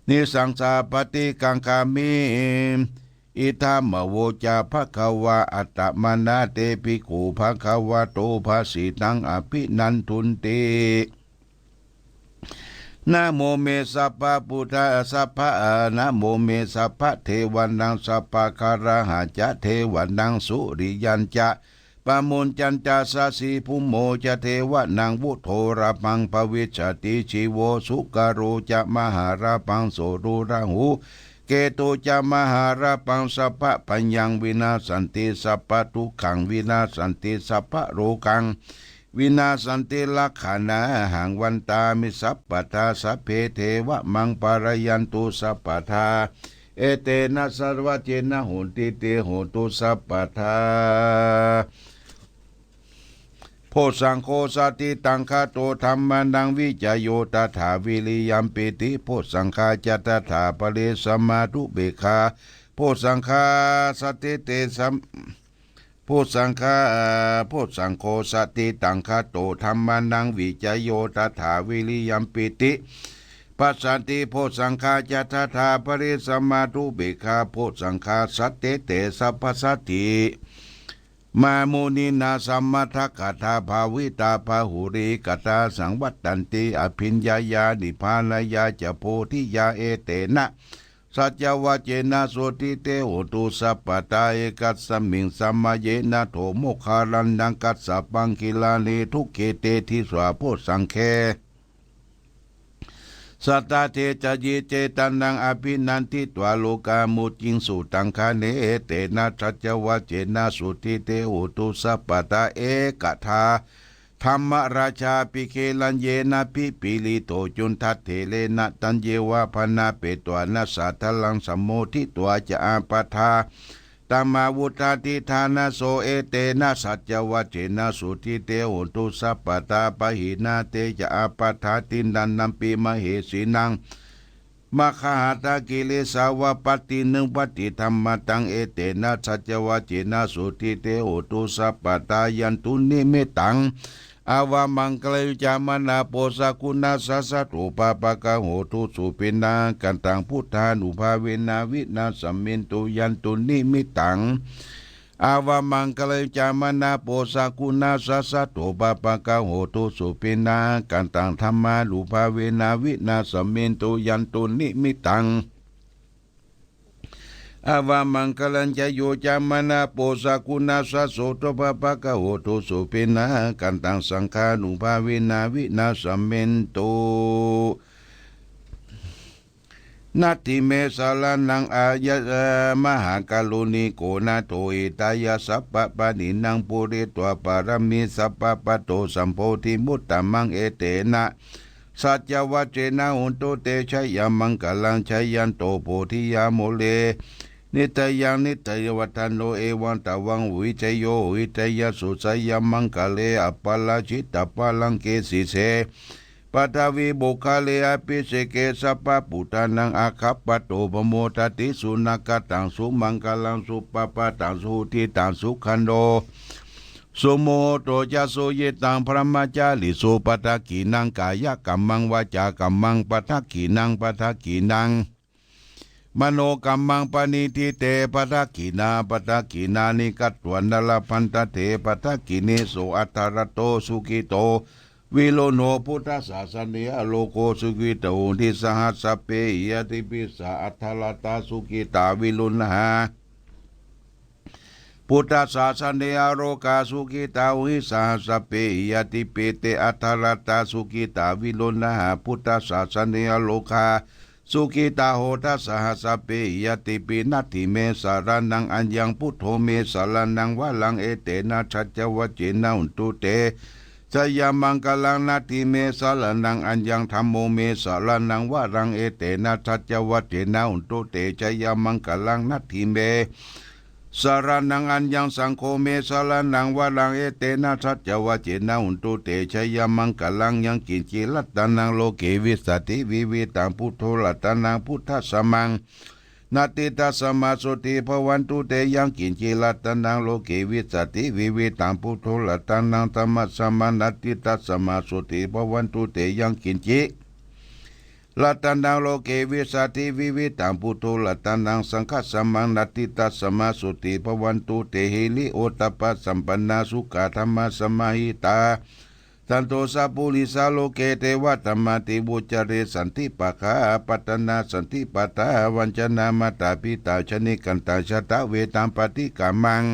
นิสังสาปะฏิกังขามิ อิทัมมะโวจะ ภะคะวา อะตะมะนะ เต ภิกขุ ภะคะวะโต ภะสิตัง อะภินันทุนติ นะโมเม สัพพะปุทธะ สัพพะ นะโมเม สัพพะเทวานัง สัพพะคาระหะจะ เทวานัง สุริยัญจะ Pamuñcanca sasibhummo ca devānaṃ vuḍḍhorabhaṃ bhavissati. Jīvo sukaro ca mahallabhaṃ so rurahu ketu ca mahallabhaṃ. Sabbabhayaṃ vinassanti sabbadukkhaṃ vinassanti sabbarogaṃ vinassanti. Rakkhaṇahaṃ vandāmi sabbadā sabbe devā maṃ pālayantu sabbadā. Etena saccavajjena honti te hotu sabbadā. Bojjhaṅgo satiṭṭhaṅgato dhammānaṃ vicayo tathā viriyampīti. Bojjhaṅgā ca tathāpare sammādupekkhā. Bojjhaṅgā satiṭṭhe sam-, bojjhaṅgā, bojjhaṅgo satiṭṭhaṅgato dhammānaṃ vicayo tathā viriyampīti. Passaddhi bojjhaṅgā ca tathāpare sammādupekkhā. Bojjhaṅgā satiṭṭhe sabbasatthī mā muninā sammadakkhātā bhāvitā bahulīkatā saṃvattanti abhiññāya nibbānāya ca bodhiyā. Etena saccavajjena sotthi te hotu sabbadā. Ekasmiṃ samaye nātho moggallānaṃ kassapaṃ gilāne dukkhite disvā bojjhaṅge satta desayi. Cetayaṃ abhinanditvā rogā mucciṃsu taṅkhaṇe. Etena saccavajjena sotthi te hotu sabbadā. Ekadā dhammarājāpi gelaññenābhipīḷito cundattherena taññeva bhaṇāpetvāna sādaraṃ sammoditvā ca ābādhā tamhā vuṭṭhāsi ṭhānaso. Etena saccavajjena sotthi te hotu sabbadā. Pahīnā te ca ābādhā tiṇṇannampi mahesinaṃ maggāhatakilesāva pattiṃ nivāti dhammataṃ. Etena saccavajjena sotthi te hotu sabbadā. Yandunnimittaṃ avamaṅgalañca mārapo sakuṇassa saddo pāpaggaho dussupinaṃ akantaṃ buddhānubhāvena vināsamentu. Yandunnimittaṃ avamaṅgalañca mārapo sakuṇassa saddo pāpaggaho dussupinaṃ akantaṃ dhammānubhāvena vināsamentu. Yandunnimittaṃ avamaṅgalañca yo cāmanāpo sakuṇassa saddo pāpaggaho dussupinaṃ akantaṃ saṅghānubhāvena vināsamentu. Natthi me saraṇaṃ aññaṃ mahākāruṇiko nātho hitāya sabbapāṇinaṃ pūretvā pāramī sabbā patto sambodhimuttamaṃ. Etena saccavajjena hontu te jayamaṅgalaṃ. Jayanto bodhiyā mūle sakyānaṃ nandivaḍḍhano evaṃ tvaṃ vijayo hohi jayassu jayamaṅgale aparājitapallaṅke sīse paṭhavipokkhare abhiseke sabbabuddhānaṃ aggappatto pamodati. Sunakkhattaṃ sumaṅgalaṃ supabhātaṃ suhuṭṭhitaṃ sukhaṇo sumuhutto ca suyiṭṭhaṃ brahmacārisu padakkhiṇaṃ kāyakammaṃ vācākammaṃ padakkhiṇaṃ padakkhiṇaṃ manokammaṃ paṇidhī te padakkhiṇā padakkhiṇāni katvāna labhantatthe padakkhiṇe. So atthaladdho sukhito viruḷho buddhasāsane arogo sukhito hoti saha sabbehi ñātibhi. Sā atthaladdhā sukhitā viruḷhā buddhasāsane arogā sukhitā hohi saha sabbehi ñātibhi. Te atthaladdhā sukhitā viruḷhā buddhasāsane arogā sukhitā hotha saha sabbehi ñātibhi. Natthi me saraṇaṃ aññaṃ buddho me saraṇaṃ varaṃ etena saccavajjena hontu te jayamaṅgalaṃ. Natthi me saraṇaṃ aññaṃ dhammo me saraṇaṃ varaṃ etena saccavajjena hontu te jayamaṅgalaṃ. Natthi me saraṇaṃ aññaṃ saṅgho me saraṇaṃ varaṃ etena saccavajjena hontu te jayamaṅgalaṃ. Yaṅkiñci ratanaṃ loke vijjati vividhaṃ puthu ratanaṃ buddhasamaṃ natthi tasmā sotthī bhavantu te. Yaṅkiñci ratanaṃ loke vijjati vividhaṃ puthu ratanaṃ dhammasamaṃ natthi tasmā sotthī bhavantu te. Yaṅkiñci ratanaṃ loke vijjati vividhaṃ puthu ratanaṃ saṅghasamaṃ natthi tasmā sotthī bhavantu te. Hiriyottappasampannā sukkadhammasamāhitā santo sappurisā loke devadhammāti vuccare. Santi pakkhā apattanā santi pādā avañcanā mātā pitā jānekantā jātaveda paṭikkamaṃ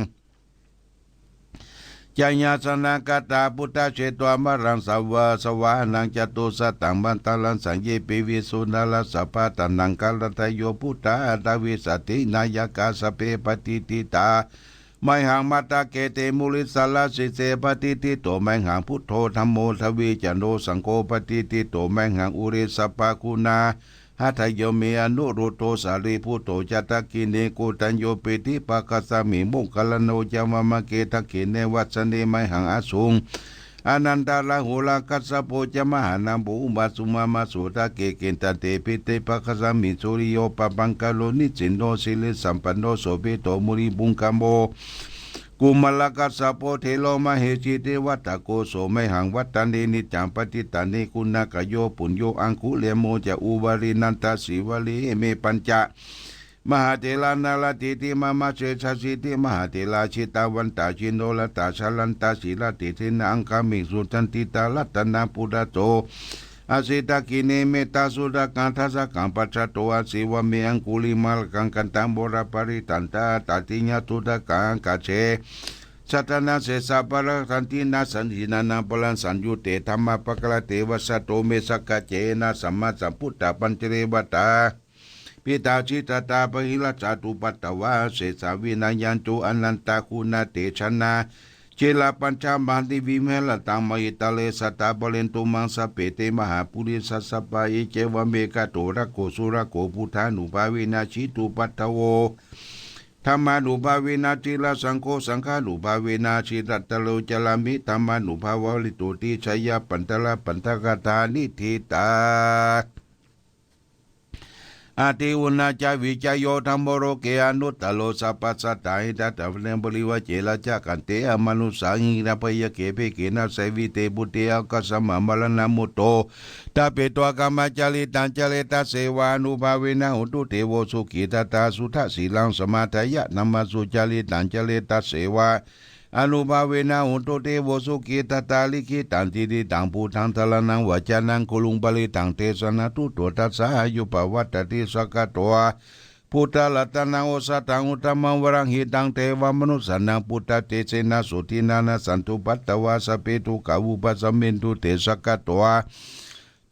จยาสนะกะตา พุทธาเชตวามะรัง สะวาสะวานัง จตุสะตัง มันตะรัง สัง เย ปิ วิสุทธา รัสสะปะตะนัง กะรัตโต โย พุทธา ทวิสสะติ นายะกา สะเป ปะติฏฐิตา มะหัง มัตตะเก เต มุนิสสะระ สิสเส ปะติฏฐิโต มะหัง พุทโธ ธัมโม ทวิจโน สังโฆ ปะติฏฐิโต มะหัง อุริสสะปะกุณา หะทะโย เม อนุรุทโธ สารีปุตโต จะ ทักขิเณ โกณฑัญโญ ปิฏฐิภาคัสมิง โมคคัลลานะ โอ จะ วามะเก ทักขิเณ วัสสะเน มะหัง อสุง อานันทะ ราหุละ กัสสะโป จะ มหานะโม อุบาสุ มะมะ โสตะเก เกณฑะเต ปิฏฐิภาคัสมิง สุริโย ปะปังคะโล นิสินโน สิริสัมปันโน โสภิตโต มุนิปุงกะโม กุมารกัสสะโป เถโร มะเหสี เทวะตะโก โส มะหัง วัตตะเน นิจจัง ปะติฏฐานิ กุณักขโย ปุญโญ อังคุเลียโม จะ อุบาลี นันทะ สีวะลี เอ เม ปัญจะ มหาเถรา นาลา ทิฏฐิ มะมะ เสสะสีติ มหาเถรา จิตตะวันตะ จินโนระตะ จะรันตะ สีละ เตเสนะ อังคะมิง สุทันติตา รัตนะปุระโต อาสิ ทักขิเณ เมตตาสุตะกัง ทัสสะกัง ปัสสะโต อาสิ วะเม อังคุลิมาละกัง คันธะโมระปะริตตันตะ ตะติยะสุตะกัง อาคาเส สัตตะนะ เสสะปะระสันตินะ สันตินานัง ปะรัง สังยุตเต ธัมมะปะกะระเต วัสสะโต เม สักกะเจนะ สัมมาสัมพุทธะ ปัญจเรวตา ปิตา สิตตา ปะหิรัสสะ ตุปัตตวา เสสา วินายันตุ อนันตะ กุณาเตชะนา จิระปัญจมะหานิ วิมหะรตัง มหิตะเล สะตา ปะเรนตุ มัง สะเป เต มหาปุริสะ สัปปะ เอ เจวะ เม ขะโต รักโข สุรักโข พุทธานุภาเวนะ จิตุปัตตะโว ธัมมานุภาเวนะ จิระสังโฆ สังฆานุภาเวนะ จิระตะโล จารามิ ธัมมานุภาเวนะ ปะริตโต ติสะยะ ปันตะระ ปันตะกะทา นิฏฐิตา อะติอุณณาจา วิจโย ธัมโม โลเก อนุตตะโร สัพพะสัตตา หิตะตะ เวนะ ปะริวาเจนะ จะขันเต อะมานุสสา หิงสา พะยะเข เภเข นะ เสวิเต ปุตเต อะกัสสะมะ มะระนะมุตโต ตะเปตวา กัมมะจาริตัง จาเรตะ เสวานุภาเวนะ โหนตุ เตโว สุขีทัตตา สุทะสีลัง สมาทายะ ธัมมา สุจาริตัง จาเรตะ เสวา อนุภาเวนะ โหนตุ เตโว สุขีทัตตา ลิขิตัง จีริตัง ปุทธัง สะระณัง วัจจะนัง คุรุง ปะริตตัง เตสะนะ ตุโต ทัสสะ อายุ ปะวัตติ สักขะโต พุทธะ รัตตะนัง โอสะถัง อุตตะมัง วะรัง หิตัง เตวะมะนุสสานัง ปุทธะ เตเสนะ โสตินะ นะสันตุ ปัตตวา สัพเพ ทุกขา วุปะสะมินตุ เต สักขะโต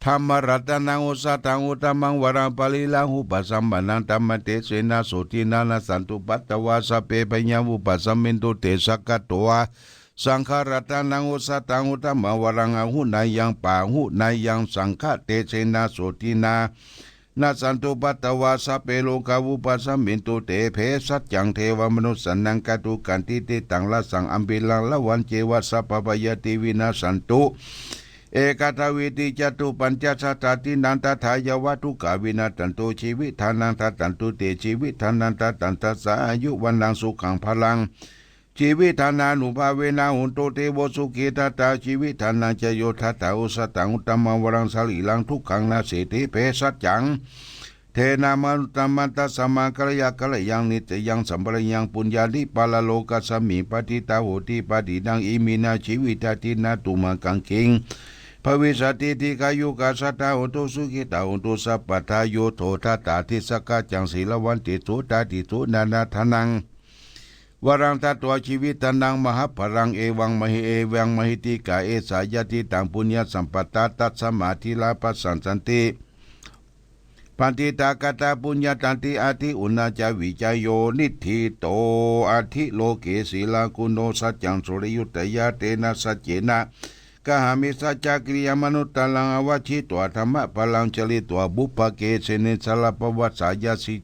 ธัมมะ รัตตะนัง โอสะถัง อุตตะมัง วะรัง ปะริรัง หุปะสัมปะนัง ธัมมะ เตเสนะ โสตินะ นะสันตุ ปัตตวา สัพเพ พะยา วุปะสะมินตุ เต สักขะโต สังฆะ รัตตะนัง โอสะถัง อุตตะมัง วะรัง อะหุเนยัง ปะหุเนยัง สังฆะ เตเสนะ โสตินะ นะสันตุ ปัตตวา สัพเพ โรคา วุปะสะมินตุ เต เภสัจจัง เทวะมะนุสสานัง กัตถุกัณฑิติตัง รสสัง อัมภิรัง ละวัญเจวะ สัพพะพะยาธิ วินะสสันตุ เอกัตถะ วีติ จัตตุ ปัญจะ ชะตา ตินัน ตะถา ยาวะ ทุกขา วินะสสันตุ จีวิธานัง ดะดะสันตุ เต จีวิธานัง ดะดะสัน ทัสสะ อายุ วะนะ สุขัง พะลัง จีวิธานานุภาเวนะ โหนตุ เตโว สุขีทัตตา จีวิธานัง จโยทัตตา โอสะถัง อุตตะมัง วะรัง สะรีรัง ทุกขัง นาสสีติ เภสัจจัง เทนะ มะนุตตะมัง ตัสสะมา กัลยะกัลยัง นิสสยัง สัมปะรายัง ปุญญานิ ปะระโลกัสสะมิง ปะทิตา โหติ ปะทิตัง อิมินา จีวิตา ทินะ ตุมหัง คัง คิง ภะวิสสะติ ดีฆายุกา สัตตา โหนตุ สุขิตา โหนตุ สัพพะทา โยโท ทัตตา ทิสสะกัจจัง สีละวันติ โสตาติ โสนะนะทานัง วะรัง ทัตตวา จีวิธานัง มหะพะลัง เอวังมะหิ เอวังมะหิติกา เอสา ยะถิตัง ปุญญะสัมปะทา ตัสสะมา ทีรา ปัสสันติ ปันทิตา กะตา ปุญญะ ตันติ อะทิอุณณาจา วิจโย นิฏฐิโต อะทิโลเก สีลัง กุณโณ สัจจัง สุริยุตตะยะ เตนะ สัจเจนะ กะหามิ สัจจะกิริยะ มะนุตตะรัง อะวัชชิตวา ธัมมะพะลัง จาริตวา ปุพพะเกเส นิสสะระปะวัสสะยะ สิ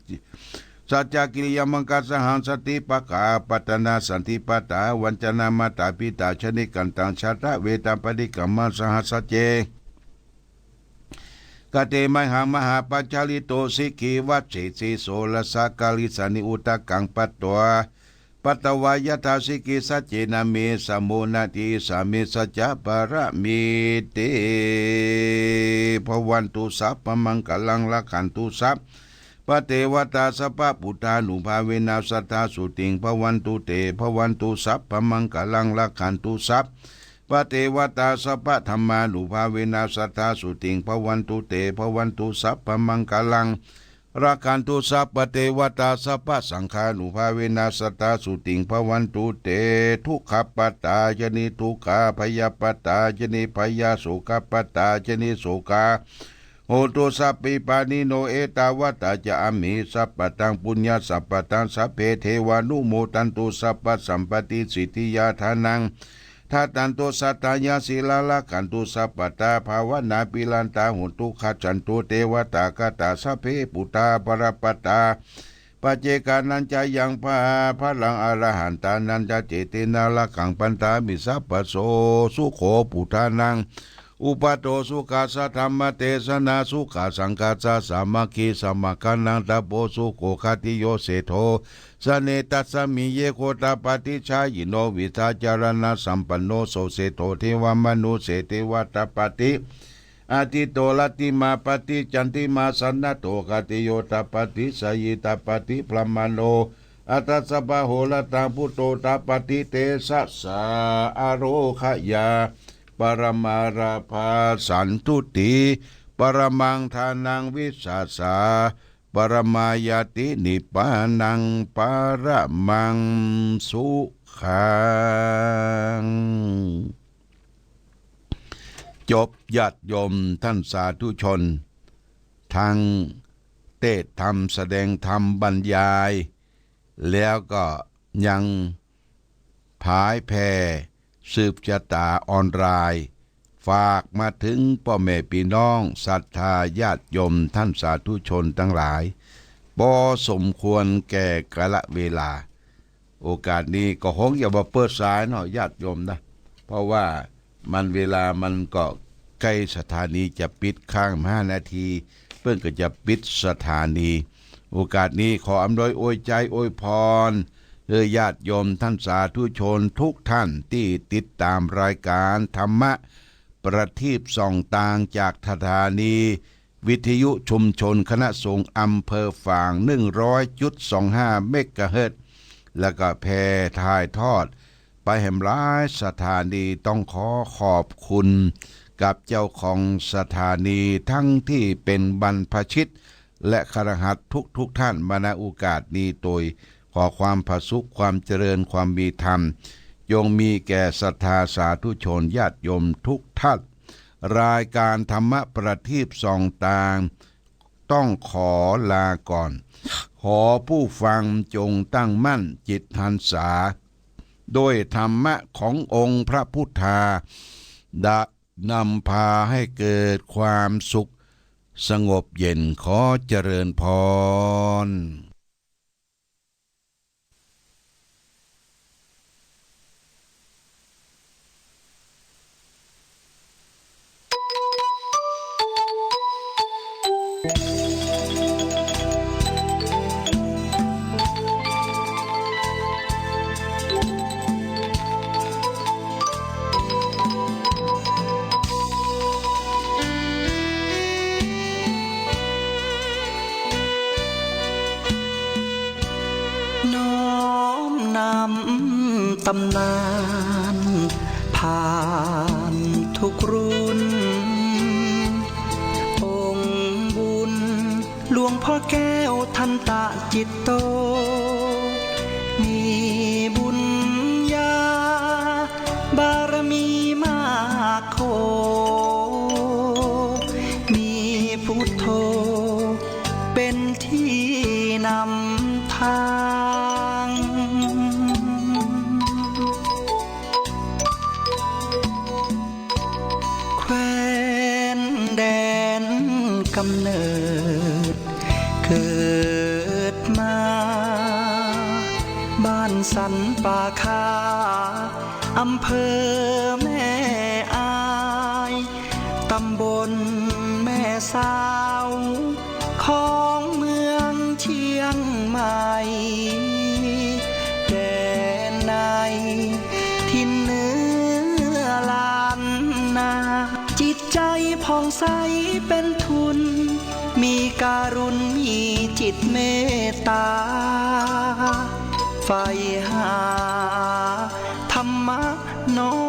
สัจจะกิริยะ มังคะสะหัง สติปะกะ ปัตตะนา สันติปะตา วัญจนะ มาตา ปิตา ชะนิกันตัง ชะตะเวตา ปะฏิกรรมะ สะหัสสะเจ กะเต มะหัง มหาปัญชาลิโต สิกขีวัสเสสี โสระสะกาลิสสานิ อุทะกัง ปัตตวา ปัตตวา ยะถา สิกขีสัจเจนะ เมสะ โมนะติ อิสสามิ สัจจะปะระมิ เต ภะวันตุ สัพพะมังคะลัง รักขันตุ สัพพะเตวะตา สัพพะพุทธานุภาเวนะ สัทธา โสติง ภะวันตุ เต ภะวันตุ สัพพะมังคะลัง รักขันตุ สัพพะเตวะตา สัพพะธัมมานุภาเวนะ สัทธา โสติง ภะวันตุ เต ภะวันตุ สัพพะมังคะลัง รักขันตุ สัพพะเตวะตา สัพพะสังฆานุภาเวนะ สะทา สุติง ภะวันตุ เต ทุกขะปะตา ชะ นิ ทุกขา ภะยะปะตา ชะ นิ ภะยา โสกะปะตา ชะ นิ โสกา โหนตุ สัพพี ปาณิโน เอตาวะตา จะ อัมเห สัพพะตัง ปุญญะ สัมปะตัง สัพเพ เทวานุโมทันตุ สัพพะสัมปะติ สิทธิยา ทานัง ทะตันตุ สัตถายา สีลา รักขันตุ สัพพะตา ภาวะนา ปิลันตา โหนตุ ขัจฉันตุ เตวะตา คาตา สัพเพ ปุทธา บะละปะตา ปัจเจกานัญจะ ยัง พะ พะลัง อะระหันตานัญจะ เจเตนะ รักขัง ปันทามิ สัพพะโส สุโข ปุทธานัง อุปาโท สุขัสสะ ธัมมะเตสนา สุขัสสังฆัสสะ สามัคคี สมัคคานัง ตะโป สุโข ขัตติโย เศรษโฐ สะเน ตัสสะมิง เย โคตะปะติชายิโน วิชาจารณะสัมปันโน โส เศรษโฐ เทวะมะนุสเส เทวะตะปะติ อาทิตโต รัตติมา ปะติจันติมา สะนะโถ ขัตติโย ตะปะติ สะยี ตะปะติ พรหมโน อัตถะสะบาโห ระตัง พุทโธ ตะปะติ เตสะสา อะโรคะยา ปะระมาราภา สันตุติ ปะระมัง ทานัง วิสาสา ปะระมาญาติ นิปปานัง ปะระมัง สุขัง จบ ญาติโยมท่านสาธุชน ทั้งเทศน์ธรรม แสดงธรรม บรรยาย แล้วก็ยังเผยแผ่สืบชะตาออนไลน์ ฝากมาถึงป้อแม่ปี้น้องศรัทธาญาติโยมท่านสาธุชนตังหลาย ปอสมควรแก่กาลเวลา โอกาสนี้ก็คงจะบ่เปิดสายเนาะญาติโยมนะ เพราะว่ามันเวลามันก็ใก้สถานีจะปิด ค้างห้านาที เปิ้นก็จะปิดสถานี โอกาสนี้ขออำนวยอวยใจ๋อวยพรหื้อญาติโยมท่านสาธุชนทุกท่านตี้ติดต๋ามรายก๋านธรรมะประทีปส่องตางจากสถานี วิทยุชุมชนคณะสงฆ์อำเภอฝาง หนึ่งร้อยจุดสองห้า เมกะเฮิรตซ์ แล้วก็แผ่ถ่ายทอดไปแหมหลายสถานี ต้องขอขอบคุณกับเจ้าของสถานีทั้งที่เป็นบรรพชิต และคฤหัสถ์ทุกๆ ท่านมา ณ โอกาสนี้ โดยขอความผาสุก ความเจริญ ความมีธรรม จงมีแก่ศรัทธาสาธุชนญาติโยมทุกท่าน รายก๋านธรรมะประทีปส่องตาง ต้องขอลาก่อน ขอผู้ฟังจงตั้งมั่นจิตหันษา ด้วยธรรมะขององค์พระพุทธา ดะนำพาให้เกิดความสุขสงบเย็น ขอเจริญพร น้อมนำตำนานผ่านทุกรุ่น องค์บุญหลวงพ่อแก้วทันตะจิตโต มีบุญญาบารมีมากโข มีพุทโธ เป็นที่นำทาง แคว้นแดนกำเนิดเกิดมา บ้านสันป่าคา อำเภอแม่อาย ตำบลแม่สาว ของเมืองเชียงใหม่ แดนในถิ่นเหนือล้านนา จิตใจผ่องใสเป็นทุน มีการุณ มีจิตเมตตา ใฝ่หาธรรมะน้อม